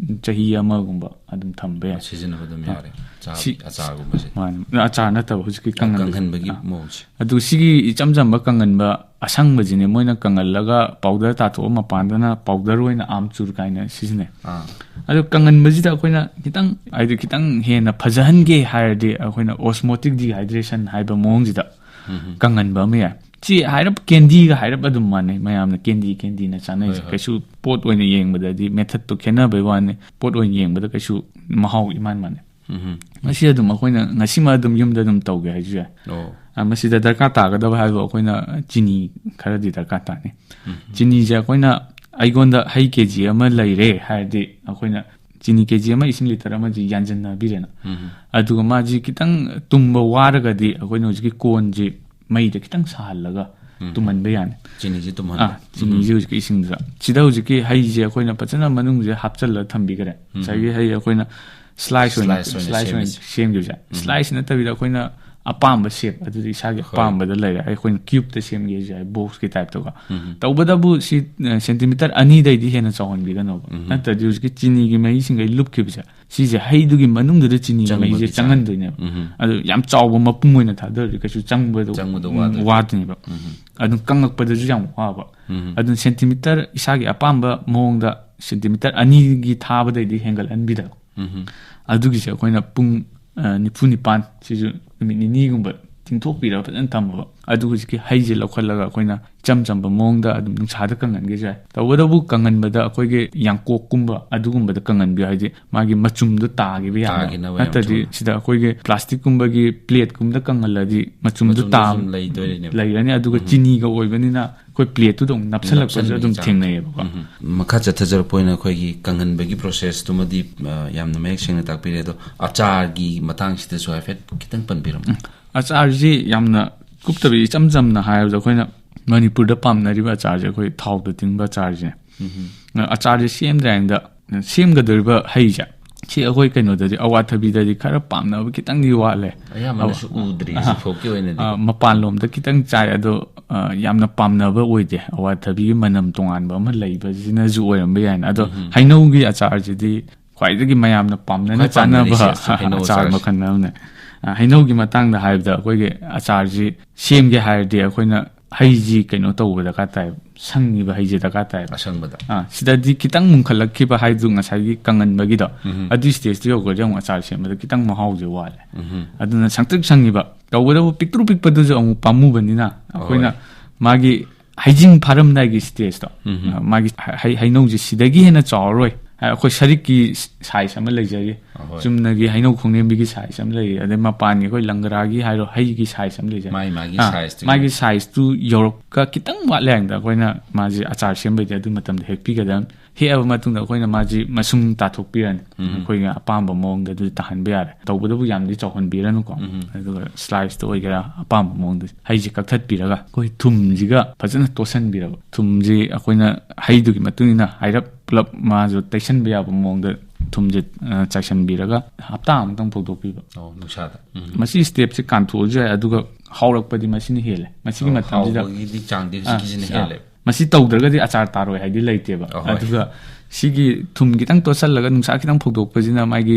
ꯆꯍꯤ ꯑꯃꯒꯨꯝꯕ ꯑꯗꯨꯝ ꯊꯝꯕ ꯌꯥꯏ꯫ ꯁꯤꯖꯤꯟꯅꯕ ꯑꯗꯨꯝ ꯌꯥꯔꯦ꯫ ꯆꯥ-, ꯁꯤ- ꯑꯆꯥꯔꯒꯨꯝꯕꯁꯦ꯫ ꯃꯥꯅꯦ꯫ ꯑꯆꯥꯔ ꯅꯠꯇꯕ ꯍꯧꯖꯤꯛꯀꯤ ꯀꯪꯍꯟꯕ-, ꯀꯪꯍꯟꯕꯒꯤ ꯑ꯫ ꯃꯑꯣꯡꯁꯦ꯫ ꯑꯗꯨ ꯁꯤꯒꯤ ꯏꯆꯝ ꯆꯝꯕ ꯀꯪꯍꯟꯕ ꯑꯁꯪꯕꯁꯤꯅꯦ ꯃꯣꯏꯅ ꯀꯪꯍꯜꯂꯒ ꯄꯥꯎꯗꯔ ꯇꯥꯊꯣꯛꯑ ꯃꯄꯥꯟꯗꯅ ꯄꯥꯎꯗꯔ ꯑꯣꯏꯅ ꯑꯥꯝꯆꯨꯔ ꯀꯥꯏꯅ ꯁꯤꯖꯤꯟꯅꯩ꯫ ꯑꯥ ꯑꯗꯨ ꯀꯪꯍꯟꯕꯁꯤꯗ ꯑꯩꯈꯣꯏꯅ ꯈꯤꯇꯪ, ꯍꯥꯏꯗꯤ ꯈꯤꯇꯪ ꯍꯦꯟꯅ ꯐꯖꯍꯟꯒꯦ ꯍꯥꯏꯔꯗꯤ ꯑꯩꯈꯣꯏꯅ osmotic dehydration ꯍꯥꯏꯕ ꯃꯑꯣꯡꯁꯤꯗ ꯀꯪꯍꯟꯕ ꯑꯃ ꯌꯥꯏ꯫ ꯁꯤ ꯍꯥꯏꯔꯞ ꯀꯦꯟꯗꯤꯒ ꯍꯥꯏꯔꯞ ꯑꯗꯨꯝ ꯃꯥꯟꯅꯩ, ꯃꯌꯥꯝꯅ ꯀꯦꯟꯗꯤ ꯀꯦꯟꯗꯤꯅ ꯆꯥꯅꯩꯁꯦ꯫ ꯍꯣꯏ, ꯍꯣꯏ꯫ ꯀꯩꯁꯨ ꯄꯣꯠ ꯑꯣꯏꯅ ꯌꯦꯡꯕꯗꯗꯤ ꯃꯦꯊꯠꯇꯣ ꯈꯦꯠꯅꯕꯩ ꯋꯥꯅꯤ, ꯄꯣꯠ ꯑꯣꯏꯅ ꯌꯦꯡꯕꯗ ꯀꯩꯁꯨ ꯃꯍꯥꯎ ꯏꯃꯥꯟ ꯃꯥꯟꯅꯩ꯫ ꯎꯝ ꯃꯁꯤ ꯑꯗꯨꯝ ꯑꯩꯈꯣꯏꯅ ꯉꯁꯤꯃꯛ ꯑꯗꯨꯝ ꯌꯨꯝꯗ ꯑꯗꯨꯝ ꯇꯧꯒꯦ ꯍꯥꯏꯁꯨ ꯌꯥꯏ꯫ ꯑꯣ ꯑ, ꯃꯁꯤꯗ ꯗꯔꯀꯥꯔ ꯇꯥꯒꯗꯕ ꯍꯥꯏꯕꯨ ꯑꯩꯈꯣꯏꯅ ꯆꯤꯅꯤ ꯈꯔꯗꯤ ꯗꯔꯀꯥꯔ ꯇꯥꯅꯤ꯫ ꯆꯤꯅꯤꯁꯦ ꯑꯩꯈꯣꯏꯅ, ꯑꯩꯉꯣꯟꯗ ꯍꯩ ꯀꯦ ꯖꯤ ꯑꯃ ꯂꯩꯔꯦ ꯍꯥꯏꯔꯗꯤ ꯑꯩꯈꯣꯏꯅ ꯆꯤꯅꯤ ꯀꯦ ꯖꯤ ꯑꯃ ꯏꯁꯤꯡ ꯂꯤꯇꯔ ꯑꯃꯁꯤ ꯌꯥꯟꯁꯤꯟꯅꯕꯤꯔꯦꯅ꯫ ꯎꯝ ꯑꯗꯨꯒ ꯃꯥꯁꯤ ꯈꯤꯇꯪ ꯇꯨꯝꯕ ꯋꯥꯔꯒꯗꯤ ꯑꯩꯈꯣꯏꯅ ꯍꯧꯖꯤꯛꯀꯤ ꯀꯣꯟꯁꯤ ꯃꯩꯗ ꯈꯤꯇꯪ ꯁꯥꯍꯜꯂꯒ ꯇꯨꯝꯍꯟꯕ ꯌꯥꯅꯤ꯫ ꯆꯤꯅꯤꯁꯦ ꯑꯥ, ꯇꯨꯝꯍꯟꯕ꯫ ꯆꯤꯅꯤꯁꯦ ꯍꯧꯖꯤꯛꯀꯤ ꯏꯁꯤꯡꯗꯨꯗ꯫ ꯁꯤꯗ ꯍꯧꯖꯤꯛꯀꯤ ꯍꯩꯁꯦ ꯑꯩꯈꯣꯏꯅ ꯐꯖꯅ ꯃꯅꯨꯡꯁꯦ ꯍꯥꯞꯆꯤꯜꯂꯒ ꯊꯝꯕꯤꯈ꯭ꯔꯦ꯫ ꯉꯁꯥꯏꯒꯤ ꯍꯩ ꯑꯩꯈꯣꯏꯅ ꯁ꯭ꯂꯥꯏꯁ ꯑꯣꯏꯅ, Slice ꯑꯣꯏꯅ ꯁ꯭ꯂꯥꯏꯁ ꯑꯣꯏꯅ ꯁꯦꯝꯃꯤꯁꯦ꯫ ꯁꯦꯝꯈꯤꯕꯁꯦ꯫ ꯁ꯭ꯂꯥꯏꯁ ꯅꯠꯇꯕꯤꯗ ꯑꯩꯈꯣꯏꯅ ꯑꯄꯥꯝꯕ ꯁꯦꯞ, ꯑꯗꯨꯗꯤ ꯏꯁꯥꯒꯤ ꯍꯣꯏ꯫ ꯑꯄꯥꯝꯕꯗ ꯂꯩꯔꯦ꯫ ꯑꯩꯈꯣꯏꯅ ꯀ꯭ꯌꯨꯕꯇ ꯁꯦꯝꯒꯦꯁꯨ ꯌꯥꯏ, ꯕꯣꯛꯁꯀꯤ ꯇꯥꯏꯞꯇꯀꯣ꯫ ꯇꯧꯕꯇꯕꯨ ꯁꯤ, ꯑ, ꯁꯦꯟꯇꯤꯃꯤꯇꯔ ꯑꯅꯤꯗꯩꯗꯤ ꯍꯦꯟꯅ ꯆꯥꯎꯍꯟꯕꯤꯒꯅꯣꯕ꯫ ꯅꯠꯇ꯭ꯔꯗꯤ ꯍꯧꯖꯤꯛꯀꯤ ꯆꯤꯅꯤꯒꯤ ꯃꯍꯤꯁꯤꯡꯈꯩ ꯂꯨꯞꯈꯤꯕꯁꯦ, ꯁꯤꯁꯦ ꯍꯩꯗꯨꯒꯤ ꯃꯅꯨꯡꯗꯨꯗ ꯆꯤꯅꯤꯒꯤ ꯃꯍꯤꯁꯦ ꯆꯪꯕꯒꯤ ꯆꯥꯡ꯫ ꯆꯪꯍꯟꯗꯣꯏꯅꯦꯕ꯫ ꯑꯗꯨ ꯌꯥꯝ ꯆꯥꯎꯕ ꯃꯄꯨꯝ ꯑꯣꯏꯅ ꯊꯥꯗꯔꯗꯤ ꯀꯩꯁꯨ ꯆꯪꯕꯗꯣ, ꯆꯪꯕꯗꯣ ꯎꯝ, ꯋꯥꯗꯣꯏꯅꯦ꯫ ꯋꯥꯗꯣꯏꯅꯦꯕ꯫ ꯑꯗꯨꯝ ꯀꯪꯉꯛꯄꯗꯁꯨ ꯌꯥꯝ ꯋꯥꯕ꯫ ꯑꯗꯨꯅ ꯁꯦꯟꯇꯤꯃꯤꯇꯔ ꯏꯁꯥꯒꯤ ꯑꯄꯥꯝꯕ ꯃꯑꯣꯡꯗ ꯁꯦꯟꯇꯤꯃꯤꯇꯔ ꯑꯅꯤꯒꯤ ꯊꯥꯕꯗꯩꯗꯤ ꯍꯦꯟꯒꯠꯍꯟꯕꯤꯗꯕ꯫ ꯑꯗꯨꯒꯤꯁꯦ ꯑꯩꯈꯣꯏꯅ ꯄꯨꯡ, ꯑ, ꯅꯤꯐꯨ ꯅꯤꯄꯥꯟ, ꯁꯤꯁꯨ ꯅꯨꯃꯤꯠ ꯅꯤꯅꯤꯒꯨꯝꯕ ꯇꯤꯡꯊꯣꯛꯄꯤꯔꯒ ꯐꯖꯅ ꯊꯝꯃꯕ꯫ ꯑꯗꯨꯒ ꯍꯧꯖꯤꯛꯀꯤ ꯍꯩꯁꯦ ꯂꯧꯈꯠꯂꯒ ꯑꯩꯈꯣꯏꯅ ꯏꯆꯝ ꯆꯝꯕ ꯃꯑꯣꯡꯗ ꯑꯗꯨꯝ ꯅꯨꯡꯁꯥꯗ ꯀꯪꯍꯟꯒꯦꯁꯨ ꯌꯥꯏ꯫ ꯇꯧꯕꯇꯕꯨ ꯀꯪꯍꯟꯕꯗ ꯑꯩꯈꯣꯏꯒꯤ ꯌꯥꯡꯀꯣꯛꯀꯨꯝꯕ ꯑꯗꯨꯒꯨꯝꯕꯗ ꯀꯪꯍꯟꯕꯤꯌꯨ, ꯍꯥꯏꯗꯤ ꯃꯥꯒꯤ ꯃꯆꯨꯝꯗꯣ ꯇꯥꯈꯤꯕ ꯌꯥꯅꯕ꯫ ꯇꯥꯈꯤꯅꯕ ꯌꯥꯝ ꯅꯠꯇ꯭ꯔꯗꯤ ꯊꯨꯅ꯫ ꯁꯤꯗ ꯑꯩꯈꯣꯏꯒꯤ ꯄ꯭ꯂꯥꯁꯇꯤꯛꯀꯨꯝꯕꯒꯤ ꯄ꯭ꯂꯦꯠꯀꯨꯝꯕꯗ ꯀꯪꯍꯜꯂꯗꯤ ꯃꯆꯨꯝꯗꯣ ꯃꯆꯨꯝꯗꯣ ꯇꯥ-, ꯑꯗꯨꯝ ꯂꯩꯗꯣꯏꯔꯤꯅꯦꯕ꯫ ꯂꯩꯔꯅꯤ꯫ ꯑꯗꯨꯒ ꯆꯤꯅꯤꯒ ꯑꯣꯏꯕꯅꯤꯅ ꯑꯩꯈꯣꯏ ꯄ꯭ꯂꯦꯠꯇꯨꯗ ꯑꯃꯨꯛ ꯅꯞꯁꯜꯂꯛꯄꯁꯨ ꯅꯞꯁꯟꯕꯒꯤ ꯑꯗꯨꯝ ꯆꯥꯡ꯫ ꯊꯦꯡꯅꯩꯌꯦꯕꯀꯣ꯫ ꯃꯈꯥ ꯆꯠꯊꯖꯔꯛꯄ ꯑꯣꯏꯅ ꯑꯩꯈꯣꯏꯒꯤ ꯀꯪꯍꯟꯕꯒꯤ ꯄ꯭ꯔꯣꯁꯦꯁꯇꯨꯃꯗꯤ, ꯑ, ꯌꯥꯝꯅ ꯃꯌꯦꯛ ꯁꯦꯡꯅ ꯇꯥꯛꯄꯤꯔꯦ꯫ ꯑꯗꯣ ꯑꯆꯥꯔꯒꯤ ꯃꯇꯥꯡꯁꯤꯗꯁꯨ ꯍꯥꯏꯐꯦꯠ ꯈꯤꯇꯪ ꯄꯟꯕꯤꯔꯝꯃꯨ꯫ ꯑꯆꯥꯔꯁꯤ ꯌꯥꯝꯅ ꯀꯨꯞꯇꯕꯤ ꯏꯆꯝ ꯆꯝꯅ ꯍꯥꯏꯔꯕꯗ ꯑꯩꯈꯣꯏꯅ ꯃꯅꯤꯄꯨꯔꯗ ꯄꯥꯝꯅꯔꯤꯕ ꯑꯆꯥꯔꯁꯦ ꯑꯩꯈꯣꯏ ꯊꯥꯎꯗ ꯇꯤꯡꯕ ꯑꯆꯥꯔꯁꯤꯅꯦ꯫ ꯑꯆꯥꯔꯁꯦ ꯁꯦꯝꯗ꯭ꯔꯤꯉꯩꯗ ꯁꯦꯝꯒꯗꯧꯔꯤꯕ ꯍꯩꯁꯦ, ꯁꯤ ꯑꯩꯈꯣꯏ ꯀꯩꯅꯣꯗꯗꯤ, ꯑꯋꯥꯊꯕꯤꯗꯗꯤ ꯈꯔ ꯄꯥꯝꯅꯕ ꯈꯤꯇꯪꯗꯤ ꯋꯥꯠꯂꯦ꯫ ꯑꯌꯥꯝꯕꯅꯁꯨ ꯎꯗ꯭ꯔꯤ ꯍꯧꯖꯤꯛꯐꯥꯎꯀꯤ ꯑꯣꯏꯅꯗꯤ꯫ ꯑ, ꯃꯄꯥꯟꯂꯣꯝꯗ ꯈꯤꯇꯪ ꯆꯥꯏ, ꯑꯗꯣ, ꯑ, ꯌꯥꯝꯅ ꯄꯥꯝꯅꯕ ꯑꯣꯏꯗꯦ꯫ ꯑꯋꯥꯊꯕꯤꯒꯤ ꯃꯅꯝ ꯇꯣꯉꯥꯟꯕ ꯑꯃ ꯂꯩꯕꯁꯤꯅꯁꯨ ꯑꯣꯏꯔꯝꯕ ꯌꯥꯏꯅ꯫ ꯑꯗꯣ ꯍꯩꯅꯧꯒꯤ ꯑꯆꯥꯔꯁꯤꯗꯤ ꯈ꯭ꯋꯥꯏꯗꯒꯤ ꯃꯌꯥꯝꯅ ꯄꯥꯝꯅꯅ ꯈ꯭ꯋꯥꯏ ꯄꯥꯝꯅꯔꯤꯁꯦ ꯆꯥꯅꯕ ꯑꯁ ꯍꯩꯅꯧ ꯑꯆꯥꯔ ꯑꯆꯥꯔꯁꯦ꯫ ꯃꯈꯜ ꯑꯃꯅꯦ꯫ ꯑ, ꯍꯩꯅꯧꯒꯤ ꯃꯇꯥꯡꯗ ꯍꯥꯏꯕꯗ, ꯑꯩꯈꯣꯏꯒꯤ ꯑꯆꯥꯔꯁꯤ ꯁꯦꯝꯒꯦ ꯍꯥꯏꯔꯗꯤ ꯑꯩꯈꯣꯏꯅ ꯍꯩꯁꯤ ꯀꯩꯅꯣ ꯇꯧꯕ ꯗꯔꯀꯥꯔ ꯇꯥꯏ, ꯁꯪꯉꯤꯕ ꯍꯩꯁꯦ ꯗꯔꯀꯥꯔ ꯇꯥꯏꯕ꯫ ꯑꯁꯪꯕꯗ꯫ ꯑꯥ, ꯁꯤꯗꯗꯤ ꯈꯤꯇꯪ ꯃꯨꯟꯈꯠꯂꯛꯈꯤꯕ ꯍꯥꯏꯗꯨ ꯉꯁꯥꯏꯒꯤ ꯀꯪꯍꯟꯕꯒꯤꯗꯣ, ꯎꯝ꯫ ꯑꯗꯨꯏ stage ꯇꯨ ꯌꯧꯈ꯭ꯔꯗꯤ ꯑꯃꯨꯛ ꯑꯆꯥꯔ ꯁꯦꯝꯕꯗ ꯈꯤꯇꯪ ꯃꯍꯥꯎꯁꯦ ꯋꯥꯠꯂꯦ꯫ ꯎꯝ꯫ ꯑꯗꯨꯅ ꯁꯪꯇ꯭ꯔꯤꯛ ꯁꯪꯉꯤꯕ, ꯇꯧꯕꯇꯕꯨ ꯄꯤꯛꯇ꯭ꯔꯨ ꯄꯤꯛꯄꯗꯨꯁꯨ ꯑꯃꯨꯛ ꯄꯥꯝꯃꯨꯕꯅꯤꯅ ꯑꯩꯈꯣꯏꯅ ꯍꯣꯏ꯫ ꯃꯥꯒꯤ ꯍꯩꯖꯤꯡ ꯐꯥꯔꯝꯗꯥꯏꯒꯤ stage ꯇꯣ, ꯎꯝ꯫ ꯃꯥꯒꯤ ꯍꯩ-, ꯍꯩꯅꯧꯁꯦ ꯁꯤꯗꯒꯤ ꯍꯦꯟꯅ ꯆꯥꯎꯔꯔꯣꯏ꯫ ꯑꯩꯈꯣꯏ ꯁꯔꯤꯛꯀꯤ size ꯑꯃ ꯂꯩꯖꯔꯤ, ꯑꯍꯣꯏ꯫ ꯆꯨꯝꯅꯒꯤ ꯍꯩꯅꯧ ꯈꯣꯡꯅꯦꯝꯕꯤꯒꯤ size ꯑꯃ ꯂꯩꯔꯤ, ꯑꯗꯩ ꯃꯄꯥꯟꯒꯤ ꯑꯩꯈꯣꯏ ꯂꯪꯒꯔꯥꯒꯤ ꯍꯥꯏꯔꯣ, ꯍꯩꯒꯤ size ꯑꯃ ꯂꯩꯖꯔꯤ꯫ ꯃꯥꯒꯤ, ꯃꯥꯒꯤ ꯑꯥ, size ꯇꯨꯒꯤ꯫ ꯃꯥꯒꯤ size ꯇꯨ ꯌꯧꯔꯛꯀ ꯈꯤꯇꯪ ꯋꯥꯠꯂꯦ ꯍꯥꯏꯅ ꯑꯩꯈꯣꯏꯅ ꯃꯥꯁꯦ ꯑꯆꯥꯔ ꯁꯦꯝꯕꯩꯗꯤ ꯑꯗꯨ ꯃꯇꯝꯗ ꯍꯦꯛꯄꯤꯒꯗꯕꯅꯤ꯫ ꯍꯦꯛꯑꯕ ꯃꯇꯨꯡꯗ ꯑꯩꯈꯣꯏꯅ ꯃꯥꯁꯤ ꯃꯁꯨꯡ ꯇꯥꯊꯣꯛꯄꯤꯔꯅꯤ꯫ ꯎꯝ꯫ ꯑꯩꯈꯣꯏꯅ ꯑꯄꯥꯝꯕ ꯃꯑꯣꯡꯗ ꯑꯗꯨ ꯇꯥꯍꯟꯕ ꯌꯥꯔꯦ꯫ ꯇꯧꯕꯇꯕꯨ ꯌꯥꯝꯗꯤ ꯆꯥꯎꯍꯟꯕꯤꯔꯅꯨꯀꯣ꯫ ꯎꯝ꯫ ꯑꯗꯨꯒ slice ꯇ ꯑꯣꯏꯒꯦꯔꯥ ꯑꯄꯥꯝꯕ ꯃꯑꯣꯡꯗ ꯍꯩꯁꯦ ꯀꯛꯊꯠꯄꯤꯔꯒ ꯑꯩꯈꯣꯏ ꯊꯨꯝꯁꯤꯒ ꯐꯖꯅ ꯇꯣꯠꯁꯟꯕꯤꯔꯕ꯫ ꯊꯨꯝꯁꯤ ꯑꯩꯈꯣꯏꯅ ꯍꯩꯗꯨꯒꯤ ꯃꯇꯨꯡ ꯏꯟꯅ ꯍꯥꯏꯔꯞ ꯄꯨꯂꯞ ꯃꯥꯁꯨ ꯇꯩꯁꯟꯕ ꯌꯥꯕ ꯃꯑꯣꯡꯗ ꯊꯨꯝꯁꯦ, ꯑ, ꯆꯥꯏꯁꯟꯕꯤꯔꯒ ꯍꯞꯇꯥ ꯑꯃꯨꯛꯇꯪ ꯐꯧꯗꯣꯛꯄꯤꯕ꯫ ꯑꯣ, ꯅꯨꯡꯁꯥꯗ꯫ ꯎꯝ꯫ ꯃꯁꯤ step ꯁꯦ ꯀꯥꯟꯊꯣꯛꯑꯁꯨ ꯌꯥꯏ, ꯑꯗꯨꯒ ꯍꯥꯎꯔꯛꯄꯗꯤ ꯃꯁꯤꯅ ꯍꯦꯜꯂꯦ꯫ ꯃꯁꯤꯒꯤ ꯑꯣ, ꯃꯇꯝꯁꯤꯗ ꯍꯥꯎꯕꯒꯤꯗꯤ ꯆꯥꯡꯗꯤ ꯑꯥ, ꯍꯧꯖꯤꯛꯀꯤꯁꯤꯅ ꯑꯥ, ꯍꯦꯜꯂꯦ꯫ ꯃꯁꯤ ꯇꯧꯗ꯭ꯔꯒꯗꯤ ꯑꯆꯥꯔ ꯇꯥꯔꯣꯏ ꯍꯥꯏꯗꯤ ꯂꯩꯇꯦꯕ꯫ ꯑꯍꯣꯏ꯫ ꯑꯗꯨꯒ ꯁꯤꯒꯤ ꯊꯨꯝ ꯈꯤꯇꯪ ꯇꯣꯠꯁꯜꯂꯒ ꯅꯨꯡꯁꯥ ꯈꯤꯇꯪ ꯐꯧꯗꯣꯛꯄꯁꯤꯅ ꯃꯥꯒꯤ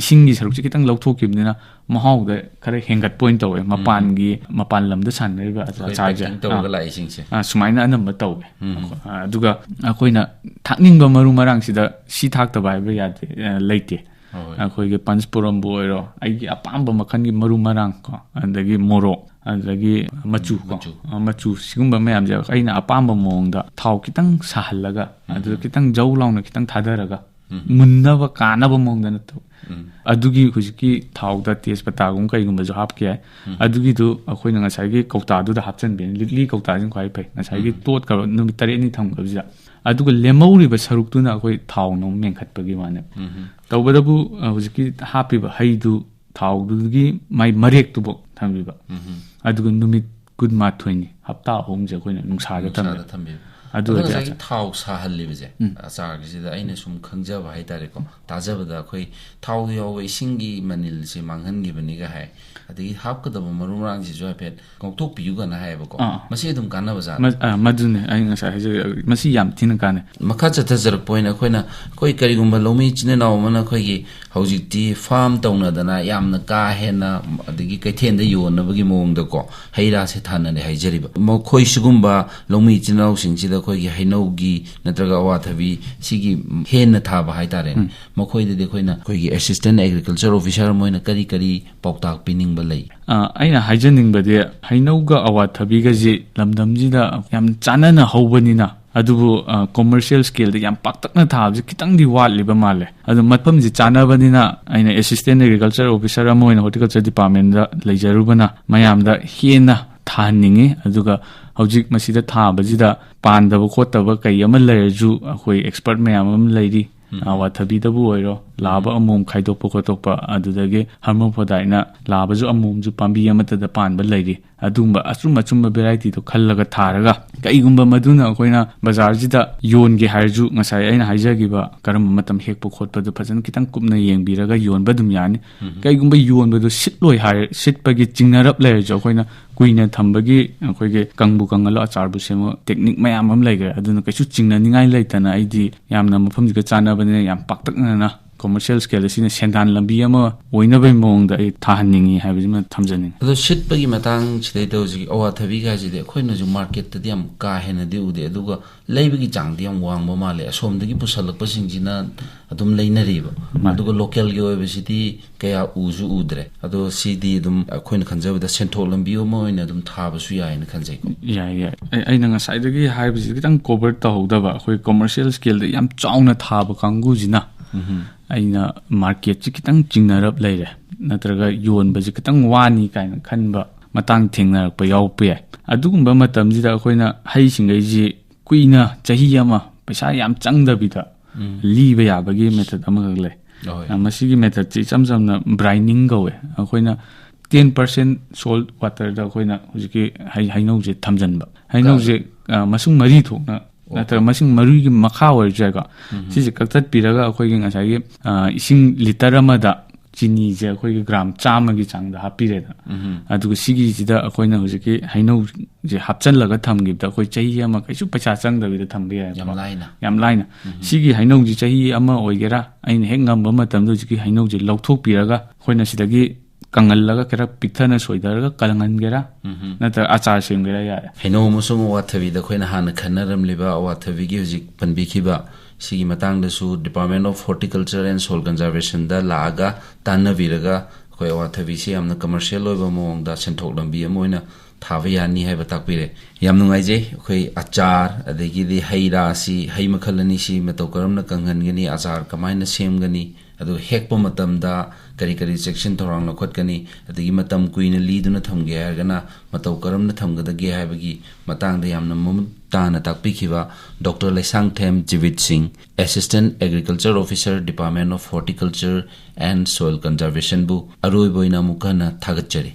ꯏꯁꯤꯡꯒꯤ ꯁꯔꯨꯛꯁꯦ ꯈꯤꯇꯪ ꯂꯧꯊꯣꯛꯈꯤꯕꯅꯤꯅ ꯃꯍꯥꯎꯗ ꯈꯔ ꯍꯦꯟꯒꯠꯄ ꯑꯣꯏꯅ ꯇꯧꯋꯦ꯫ ꯃꯄꯥꯟꯒꯤ, ꯃꯄꯥꯟ ꯂꯝꯗ ꯁꯥꯟꯅꯔꯤꯕ ꯑꯩꯈꯣꯏ ꯑꯆꯥꯔꯁꯦ꯫ packing ꯇꯧꯔꯒ ꯑꯥ꯫ ꯂꯥꯛꯏꯁꯤꯡꯁꯦ꯫ ꯑꯥ, ꯁꯨꯃꯥꯏꯅ ꯑꯅꯝꯕ ꯇꯧꯋꯦ꯫ ꯎꯝ꯫ ꯑꯥ, ꯑꯗꯨꯒ ꯑꯩꯈꯣꯏꯅ ꯊꯥꯛꯅꯤꯡꯕ ꯃꯔꯨ ꯃꯔꯥꯡꯁꯤꯗ ꯁꯤ ꯊꯥꯛꯇꯕ ꯍꯥꯏꯕ ꯌꯥꯗꯦ, ꯑ, ꯂꯩꯇꯦ꯫ ꯍꯣꯏ꯫ ꯑꯩꯈꯣꯏꯒꯤ ꯄꯟꯁ ꯄꯨꯔꯝꯕꯨ ꯑꯣꯏꯔꯣ, ꯑꯩꯒꯤ ꯑꯄꯥꯝꯕ ꯃꯈꯜꯒꯤ ꯃꯔꯨ ꯃꯔꯥꯡ ꯀꯣ, ꯑꯗꯒꯤ ꯃꯣꯔꯣꯛ, ꯑꯗꯒꯤ ꯃꯆꯨ ꯀꯣ, ꯃꯆꯨ꯫ ꯑ, ꯃꯆꯨ, ꯁꯤꯒꯨꯝꯕ ꯃꯌꯥꯝꯁꯦ ꯑꯩꯅ ꯑꯄꯥꯝꯕ ꯃꯑꯣꯡꯗ ꯊꯥꯎ ꯈꯤꯇꯪ ꯁꯥꯍꯜꯂꯒ, ꯎꯝ꯫ ꯑꯗꯨꯗ ꯈꯤꯇꯪ ꯖꯧ ꯂꯥꯎꯅ ꯈꯤꯇꯪ ꯊꯥꯗꯔꯒ, ꯎꯝ꯫ ꯃꯨꯟꯅꯕ ꯀꯥꯅꯕ ꯃꯑꯣꯡꯗ ꯅꯠꯇꯕ꯫ ꯎꯝ꯫ ꯑꯗꯨꯒꯤ ꯍꯧꯖꯤꯛꯀꯤ ꯊꯥꯎꯗ ꯇꯦꯖꯄꯇꯥꯒꯨꯝꯕ ꯀꯩꯒꯨꯝꯕꯁꯨ ꯍꯥꯞꯄ ꯌꯥꯏ꯫ ꯎꯝ꯫ ꯑꯗꯨꯒꯤꯗꯨ ꯑꯩꯈꯣꯏꯅ ꯉꯁꯥꯏꯒꯤ ꯀꯧꯇꯥꯗꯨꯗ ꯍꯥꯞꯆꯤꯟꯕꯤꯔꯅꯤ꯫ ꯂꯤꯛꯂꯤ ꯀꯧꯇꯥꯁꯤꯅ ꯈ꯭ꯋꯥꯏ ꯐꯩ꯫ ꯉꯁꯥꯏꯒꯤ ꯎꯝ꯫ ꯇꯣꯠꯈ꯭ꯔꯕ ꯅꯨꯃꯤꯠ ꯇꯔꯦꯠꯅꯤ ꯊꯝꯈ꯭ꯔꯕꯁꯤꯗ꯫ ꯑꯗꯨꯒ ꯂꯦꯝꯍꯧꯔꯤꯕ ꯁꯔꯨꯛꯇꯨꯅ ꯑꯩꯈꯣꯏ ꯊꯥꯎꯅ ꯑꯃꯨꯛ ꯃꯦꯟꯈꯠꯄꯒꯤ ꯋꯥꯅꯦꯕ꯫ ꯎꯝ꯫ ꯇꯧꯕꯇꯕꯨ, ꯑ, ꯍꯧꯖꯤꯛꯀꯤ ꯍꯥꯞꯄꯤꯕ ꯍꯩꯗꯨ ꯊꯥꯎꯗꯨꯒꯤ ꯃꯥꯏ ꯃꯔꯦꯛꯇꯨꯐꯥꯎ ꯊꯝꯕꯤꯕ꯫ ꯎꯝ꯫ ꯑꯗꯨꯒ ꯅꯨꯃꯤꯠ ꯀꯨꯟꯃꯥꯊꯣꯏꯅꯤ, ꯍꯞꯇꯥ ꯑꯍꯨꯝꯁꯦ ꯑꯩꯈꯣꯏꯅ ꯅꯨꯡꯁꯥꯗ ꯊꯝꯃꯦ꯫ ꯅꯨꯡꯁꯥꯗ ꯊꯝꯕꯤꯕ꯫ ꯑꯗꯨ ꯑꯗꯣ ꯑꯣꯏꯔꯗꯤ ꯉꯁꯥꯏꯒꯤ ꯑꯆꯥ-, ꯊꯥꯎ ꯁꯥꯍꯜꯂꯤꯕꯁꯦ, ꯎꯝ꯫ ꯑꯆꯥꯔꯒꯤꯁꯤꯗ ꯑꯩꯅ ꯁꯨꯝ ꯈꯪꯖꯕ ꯍꯥꯏꯇꯥꯔꯦꯀꯣ, ꯇꯥꯖꯕꯗ ꯑꯩꯈꯣꯏ ꯊꯥꯎꯗ ꯌꯥꯎꯕ ꯏꯁꯤꯡꯒꯤ ꯃꯅꯤꯜꯁꯦ ꯃꯥꯡꯍꯟꯈꯤꯕꯅꯤꯒ ꯍꯥꯏ, ꯑꯗꯒꯤ ꯍꯥꯞꯀꯗꯕ ꯃꯔꯨ ꯃꯔꯥꯡꯁꯤꯁꯨ ꯍꯥꯏꯐꯦꯠ ꯉꯧꯊꯣꯛꯄꯤꯌꯨꯒꯅ ꯍꯥꯏꯌꯦꯕꯀꯣ꯫ ꯑꯥ꯫ ꯃꯁꯤ ꯑꯗꯨꯝ ꯀꯥꯟꯅꯕꯖꯥꯠ? ꯃ-, ꯑ, ꯃꯗꯨꯅꯦ ꯑꯩ ꯉꯁꯥꯏ ꯍꯥꯏꯖꯔꯤꯕ, ꯃꯁꯤ ꯌꯥꯝ ꯊꯤꯅ ꯀꯥꯟꯅꯩ꯫ ꯃꯈꯥ ꯆꯠꯊꯖꯔꯛꯄ ꯑꯣꯏꯅ ꯑꯩꯈꯣꯏꯅ, ꯑꯩꯈꯣꯏ ꯀꯔꯤꯒꯨꯝꯕ ꯂꯧꯃꯤ ꯏꯆꯤꯟ ꯏꯅꯥꯎ ꯑꯃꯅ ꯑꯩꯈꯣꯏꯒꯤ ꯍꯧꯖꯤꯛꯇꯤ ꯐꯥꯔꯝ ꯇꯧꯅꯗꯅ ꯌꯥꯝꯅ ꯀꯥ ꯍꯦꯟꯅ, ꯑꯗꯒꯤ ꯀꯩꯊꯦꯜꯗ ꯌꯣꯟꯅꯕꯒꯤ ꯃꯑꯣꯡꯗꯀꯣ, ꯍꯩ ꯔꯥꯁꯦ ꯊꯥꯅꯔꯦ ꯍꯥꯏꯖꯔꯤꯕ꯫ ꯃꯈꯣꯏ ꯁꯤꯒꯨꯝꯕ ꯂꯧꯃꯤ ꯏꯆꯤꯟ ꯏꯅꯥꯎꯁꯤꯡꯁꯤꯗ ꯑꯩꯈꯣꯏꯒꯤ ꯍꯩꯅꯧꯒꯤ ꯅꯠꯇ꯭ꯔꯒ ꯑꯋꯥꯊꯕꯤ ꯁꯤꯒꯤ ꯍꯦꯟꯅ ꯊꯥꯕ ꯍꯥꯏꯇꯥꯔꯦꯅꯦ, ꯎꯝ꯫ ꯃꯈꯣꯏꯗꯗꯤ ꯑꯩꯈꯣꯏꯅ ꯑꯩꯈꯣꯏꯒꯤ assistant agriculture officer ꯑꯃ ꯑꯣꯏꯅ ꯀꯔꯤ ꯀꯔꯤ ꯄꯥꯎꯇꯥꯛ ꯄꯤꯅꯤꯡꯕ ꯂꯩ? ꯑ, ꯑꯩꯅ ꯍꯥꯏꯖꯅꯤꯡꯕꯗꯤ, ꯍꯩꯅꯧꯒ ꯑꯋꯥꯊꯕꯤꯒꯁꯤ ꯂꯝꯗꯝꯁꯤꯗ ꯌꯥꯝ ꯆꯥꯟꯅꯅ ꯍꯧꯕꯅꯤꯅ, ꯑꯗꯨꯕꯨ, ꯑ, commercial scaleꯗ ꯌꯥꯝ ꯄꯥꯛꯇꯛꯅ ꯊꯥꯕꯁꯤ ꯈꯤꯇꯪꯗꯤ ꯋꯥꯠꯂꯤꯕ ꯃꯥꯜꯂꯦ꯫ ꯑꯗꯣ ꯃꯐꯝꯁꯤ ꯆꯥꯟꯅꯕꯅꯤꯅ, ꯑꯩꯅ assistant agriculture officer ꯑꯃ ꯑꯣꯏꯅ horticulture departmentꯗ ꯂꯩꯖꯔꯨꯕꯅ ꯃꯌꯥꯝꯗ ꯍꯦꯟꯅ ꯊꯥꯍꯟꯅꯤꯡꯉꯤ꯫ ꯑꯗꯨꯒ ꯍꯧꯖꯤꯛ ꯃꯁꯤꯗ ꯊꯥꯕꯁꯤꯗ ꯄꯥꯟꯗꯕ ꯈꯣꯠꯇꯕ ꯀꯩ ꯑꯃ ꯂꯩꯔꯁꯨ, ꯑꯩꯈꯣꯏ expert ꯃꯌꯥꯝ ꯑꯃ ꯂꯩꯔꯤ꯫ ꯎꯝ꯫ ꯑꯋꯥꯊꯕꯤꯗꯕꯨ ꯑꯣꯏꯔꯣ, ꯂꯥꯕ ꯎꯝ꯫ ꯑꯃꯣꯝ ꯈꯥꯏꯗꯣꯛꯄ ꯈꯣꯠꯇꯣꯛꯄ, ꯑꯗꯨꯗꯒꯤ hermaphroditeꯅ ꯂꯥꯕꯁꯨ ꯑꯃꯣꯝꯁꯨ ꯄꯥꯝꯕꯤ ꯑꯃꯠꯇꯗ ꯄꯥꯟꯕ ꯂꯩꯔꯤ꯫ ꯑꯗꯨꯒꯨꯝꯕ ꯑꯆꯨꯝ ꯑꯆꯨꯝꯕ varietyꯗꯣ ꯈꯜꯂꯒ ꯊꯥꯔꯒ, ꯀꯩꯒꯨꯝꯕ ꯃꯗꯨꯅ ꯑꯩꯈꯣꯏꯅ ꯕꯖꯥꯔꯁꯤꯗ ꯌꯣꯟꯒꯦ ꯍꯥꯏꯔꯁꯨ, ꯉꯁꯥꯏ ꯑꯩꯅ ꯍꯥꯏꯖꯈꯤꯕ ꯀꯔꯝꯕ ꯃꯇꯝ ꯍꯦꯛꯄ ꯈꯣꯠꯄꯗꯣ ꯐꯖꯅ ꯈꯤꯇꯪ ꯀꯨꯞꯅ ꯌꯦꯡꯕꯤꯔꯒ ꯌꯣꯟꯕ ꯑꯗꯨꯝ ꯌꯥꯅꯤ꯫ ꯎꯝ꯫ ꯀꯩꯒꯨꯝꯕ ꯌꯣꯟꯕꯗꯣ ꯁꯤꯠꯂꯣꯏ ꯍꯥꯏꯔ, ꯁꯤꯠꯄꯒꯤ ꯆꯤꯡꯅꯔꯞ ꯂꯩꯔꯁꯨ, ꯑꯩꯈꯣꯏꯅ ꯀꯨꯏꯅ ꯊꯝꯕꯒꯤ, ꯑꯩꯈꯣꯏꯒꯤ ꯀꯪꯕꯨ ꯀꯪꯍꯜꯂꯣ, ꯑꯆꯥꯔꯕꯨ ꯁꯦꯝꯃꯣ, technique ꯃꯌꯥꯝ ꯑꯃ ꯂꯩꯈ꯭ꯔꯦ꯫ ꯑꯗꯨꯅ ꯀꯩꯁꯨ ꯆꯤꯡꯅꯅꯤꯡꯉꯥꯏ ꯂꯩꯇꯅ, ꯑꯩꯗꯤ ꯌꯥꯝꯅ ꯃꯐꯝꯁꯤꯒ ꯆꯥꯟꯅꯕꯅꯤꯅ, ꯌꯥꯝ ꯄꯥꯛꯇꯛꯅꯅ commercial scaleꯗ ꯁꯤꯅ ꯁꯦꯟꯗꯥꯟ ꯂꯝꯕꯤ ꯑꯃ ꯑꯣꯏꯅꯕꯒꯤ ꯃꯑꯣꯡꯗ ꯑꯩ ꯊꯥꯍꯟꯅꯤꯡꯉꯤ ꯍꯥꯏꯕꯁꯤꯃ ꯊꯝꯖꯅꯤꯡꯉꯤ꯫ ꯑꯗꯣ ꯁꯤꯠꯄꯒꯤ ꯃꯇꯥꯡꯁꯤꯗꯩꯗ ꯍꯧꯖꯤꯛ ꯑꯋꯥꯊꯕꯤ ꯍꯥꯏꯁꯤꯗꯤ ꯑꯩꯈꯣꯏꯅꯁꯨ marketꯇꯗꯤ ꯌꯥꯝ ꯀꯥ ꯍꯦꯟꯅꯗꯤ ꯎꯗꯦ, ꯑꯗꯨꯒ ꯂꯩꯕꯒꯤ ꯆꯥꯡꯗꯤ ꯌꯥꯝ ꯋꯥꯡꯕ ꯃꯥꯜꯂꯦ꯫ ꯑꯁꯣꯝꯗꯒꯤ ꯄꯨꯁꯜꯂꯛꯄꯁꯤꯡꯁꯤꯅ ꯑꯗꯨꯝ ꯂꯩꯅꯔꯤꯕ꯫ ꯃꯥꯅꯦ꯫ ꯑꯗꯨꯒ localꯒꯤ ꯑꯣꯏꯕꯁꯤꯗꯤ ꯀꯌꯥ ꯎꯁꯨ ꯎꯗ꯭ꯔꯦ꯫ ꯑꯗꯣ ꯁꯤꯗꯤ ꯑꯗꯨꯝ ꯑꯩꯈꯣꯏꯅ ꯈꯟꯖꯕꯗ ꯁꯦꯟꯊꯣꯛ ꯂꯝꯕꯤ ꯑꯃ ꯑꯣꯏꯅ ꯑꯗꯨꯝ ꯊꯥꯕꯁꯨ ꯌꯥꯏꯅ ꯈꯟꯖꯩꯀꯣ꯫ ꯌꯥꯏ, ꯌꯥꯏ꯫ ꯑꯩ, ꯑꯩꯅ ꯉꯁꯥꯏꯗꯒꯤ ꯍꯥꯏꯕꯁꯤ ꯈꯤꯇꯪ cover ꯇꯧꯍꯧꯗꯕ꯫ ꯑꯩꯈꯣꯏ commercial scaleꯗ ꯌꯥꯝ ꯆꯥꯎꯅ ꯊꯥꯕ ꯀꯥꯡꯕꯨꯁꯤꯅ ꯎꯝꯍꯨꯝ꯫ ꯑꯩꯅ marketꯁꯤ ꯈꯤꯇꯪ ꯆꯤꯡꯅꯔꯞ ꯂꯩꯔꯦ, ꯅꯠꯇ꯭ꯔꯒ ꯌꯣꯟꯕꯁꯤ ꯈꯤꯇꯪ ꯋꯥꯅꯤ ꯀꯥꯏꯅ ꯈꯟꯕ ꯃꯇꯥꯡ ꯊꯦꯡꯅꯔꯛꯄ ꯌꯥꯎꯔꯛꯄ ꯌꯥꯏ꯫ ꯑꯗꯨꯒꯨꯝꯕ ꯃꯇꯝꯁꯤꯗ ꯑꯩꯈꯣꯏꯅ ꯍꯩꯁꯤꯡꯈꯩꯁꯤ ꯀꯨꯏꯅ, ꯆꯍꯤ ꯑꯃ, ꯄꯩꯁꯥ ꯌꯥꯝ ꯆꯪꯗꯕꯤꯗ ꯎꯝ꯫ ꯂꯤꯕ ꯌꯥꯕꯒꯤ method ꯑꯃꯈꯛ ꯂꯩ꯫ ꯍꯣꯏ꯫ ꯑ, ꯃꯁꯤꯒꯤ methodꯁꯤ ꯏꯆꯝ ꯆꯝꯅ brining ꯀꯧꯋꯦ꯫ ꯑꯩꯈꯣꯏꯅ ten percent salt waterꯗ ꯑꯩꯈꯣꯏꯅ ꯍꯧꯖꯤꯛꯀꯤ ꯍꯩ-, ꯍꯩꯅꯧꯁꯦ ꯊꯝꯖꯤꯟꯕ꯫ ꯍꯩꯅꯧꯁꯦ, ꯑ, ꯃꯁꯨꯡ ꯃꯔꯤ ꯊꯣꯛꯅ ꯑꯣ꯫ ꯅꯠꯇ꯭ꯔꯒ ꯃꯁꯤꯡ ꯃꯔꯤꯒꯤ ꯃꯈꯥ ꯑꯣꯏꯔꯁꯨ ꯌꯥꯏꯀꯣ꯫ ꯎꯝ꯫ ꯁꯤꯁꯦ ꯀꯛꯊꯠꯄꯤꯔꯒ ꯑꯩꯈꯣꯏꯒꯤ ꯉꯁꯥꯏꯒꯤ, ꯑ, ꯏꯁꯤꯡ litre ꯑꯃꯗ ꯆꯤꯅꯤꯁꯦ ꯑꯩꯈꯣꯏꯒꯤ ꯒ꯭ꯔꯥꯝ ꯆꯥꯝꯃꯒꯤ ꯆꯥꯡꯗ ꯍꯥꯞꯄꯤꯔꯦꯗꯅ꯫ ꯎꯝ꯫ ꯑꯗꯨꯒ ꯁꯤꯒꯤꯁꯤꯗ ꯑꯩꯈꯣꯏꯅ ꯍꯧꯖꯤꯛꯀꯤ ꯍꯩꯅꯧꯁꯦ ꯍꯥꯞꯆꯜꯂꯒ ꯊꯝꯈꯤꯕꯗ ꯑꯩꯈꯣꯏ ꯆꯍꯤ ꯑꯃ ꯀꯩꯁꯨ ꯄꯩꯁꯥ ꯆꯪꯗꯕꯤꯗ ꯊꯝꯕ ꯌꯥꯏꯕꯀꯣ꯫ ꯌꯥꯝ ꯂꯥꯏꯅ꯫ ꯌꯥꯝ ꯂꯥꯏꯅ꯫ ꯁꯤꯒꯤ ꯍꯩꯅꯧꯁꯤ ꯆꯍꯤ ꯑꯃ ꯑꯣꯏꯒꯦꯔꯥ, ꯑꯩꯅ ꯍꯦꯛ ꯉꯝꯕ ꯃꯇꯝꯗ ꯍꯧꯖꯤꯛꯀꯤ ꯍꯩꯅꯧꯁꯤ ꯂꯧꯊꯣꯛꯄꯤꯔꯒ ꯑꯩꯈꯣꯏꯅ ꯁꯤꯗꯒꯤ ꯀꯪꯍꯜꯂꯒ ꯈꯔ ꯄꯤꯛꯊꯅ ꯁꯣꯏꯗꯔꯒ ꯀꯪꯍꯟꯒꯦꯔꯥ, ꯎꯝ꯫ ꯅꯠꯇ꯭ꯔꯒ ꯑꯆꯥꯔ ꯁꯦꯝꯒꯦꯔꯥ, ꯌꯥꯔꯦ꯫ ꯍꯩꯅꯧ ꯑꯃꯁꯨꯡ ꯑꯋꯥꯊꯕꯤꯗ ꯑꯩꯈꯣꯏꯅ ꯍꯥꯟꯅ ꯈꯟꯅꯔꯝꯂꯤꯕ ꯑꯋꯥꯊꯕꯤꯒꯤ ꯍꯧꯖꯤꯛ ꯄꯟꯕꯤꯈꯤꯕ ꯁꯤꯒꯤ ꯃꯇꯥꯡꯗꯁꯨ Department of Horticulture and Soil Conservationꯗ ꯂꯥꯛꯑꯒ ꯇꯥꯟꯅꯕꯤꯔꯒ ꯑꯩꯈꯣꯏ ꯑꯋꯥꯊꯕꯤꯁꯤ ꯌꯥꯝꯅ commercial ꯑꯣꯏꯕ ꯃꯑꯣꯡꯗ ꯁꯦꯟꯊꯣꯛ ꯂꯝꯕꯤ ꯑꯃ ꯑꯣꯏꯅ ꯊꯥꯕ ꯌꯥꯅꯤ ꯍꯥꯏꯕ ꯇꯥꯛꯄꯤꯔꯦ꯫ ꯌꯥꯝ ꯅꯨꯡꯉꯥꯏꯖꯩ꯫ ꯑꯩꯈꯣꯏ ꯑꯆꯥꯔ, ꯑꯗꯒꯤꯗꯤ ꯍꯩ ꯔꯥꯁꯤ, ꯍꯩ ꯃꯈꯜ ꯑꯅꯤꯁꯤ ꯃꯇꯧ ꯀꯔꯝꯅ ꯀꯪꯍꯟꯒꯅꯤ, ꯑꯆꯥꯔ ꯀꯃꯥꯏꯅ ꯁꯦꯝꯒꯅꯤ, ꯑꯗꯨꯒ ꯍꯦꯛꯄ ꯃꯇꯝꯗ ꯀꯔꯤ ꯀꯔꯤ ꯆꯦꯛꯁꯤꯟ ꯊꯧꯔꯥꯡ ꯂꯧꯈꯠꯀꯅꯤ, ꯑꯗꯒꯤ ꯃꯇꯝ ꯀꯨꯏꯅ ꯂꯤꯗꯨꯅ ꯊꯝꯒꯦ ꯍꯥꯏꯔꯒꯅ ꯃꯇꯧ ꯀꯔꯝꯅ ꯊꯝꯒꯗꯒꯦ ꯍꯥꯏꯕꯒꯤ ꯃꯇꯥꯡꯗ ꯌꯥꯝꯅ ꯃꯃꯨꯠ ꯇꯥꯅ ꯇꯥꯛꯄꯤꯈꯤꯕ ꯗꯣꯛꯇꯔ ꯂꯩꯁꯥꯡꯊꯦꯝ ꯖꯤꯕꯤꯠ ꯁꯤꯡ, Assistant Agriculture Officer, Department of Horticulture and Soil Conservationꯕꯨ ꯑꯔꯣꯏꯕ ꯑꯣꯏꯅ ꯑꯃꯨꯛ ꯍꯟꯅ ꯊꯥꯒꯠꯆꯔꯤ꯫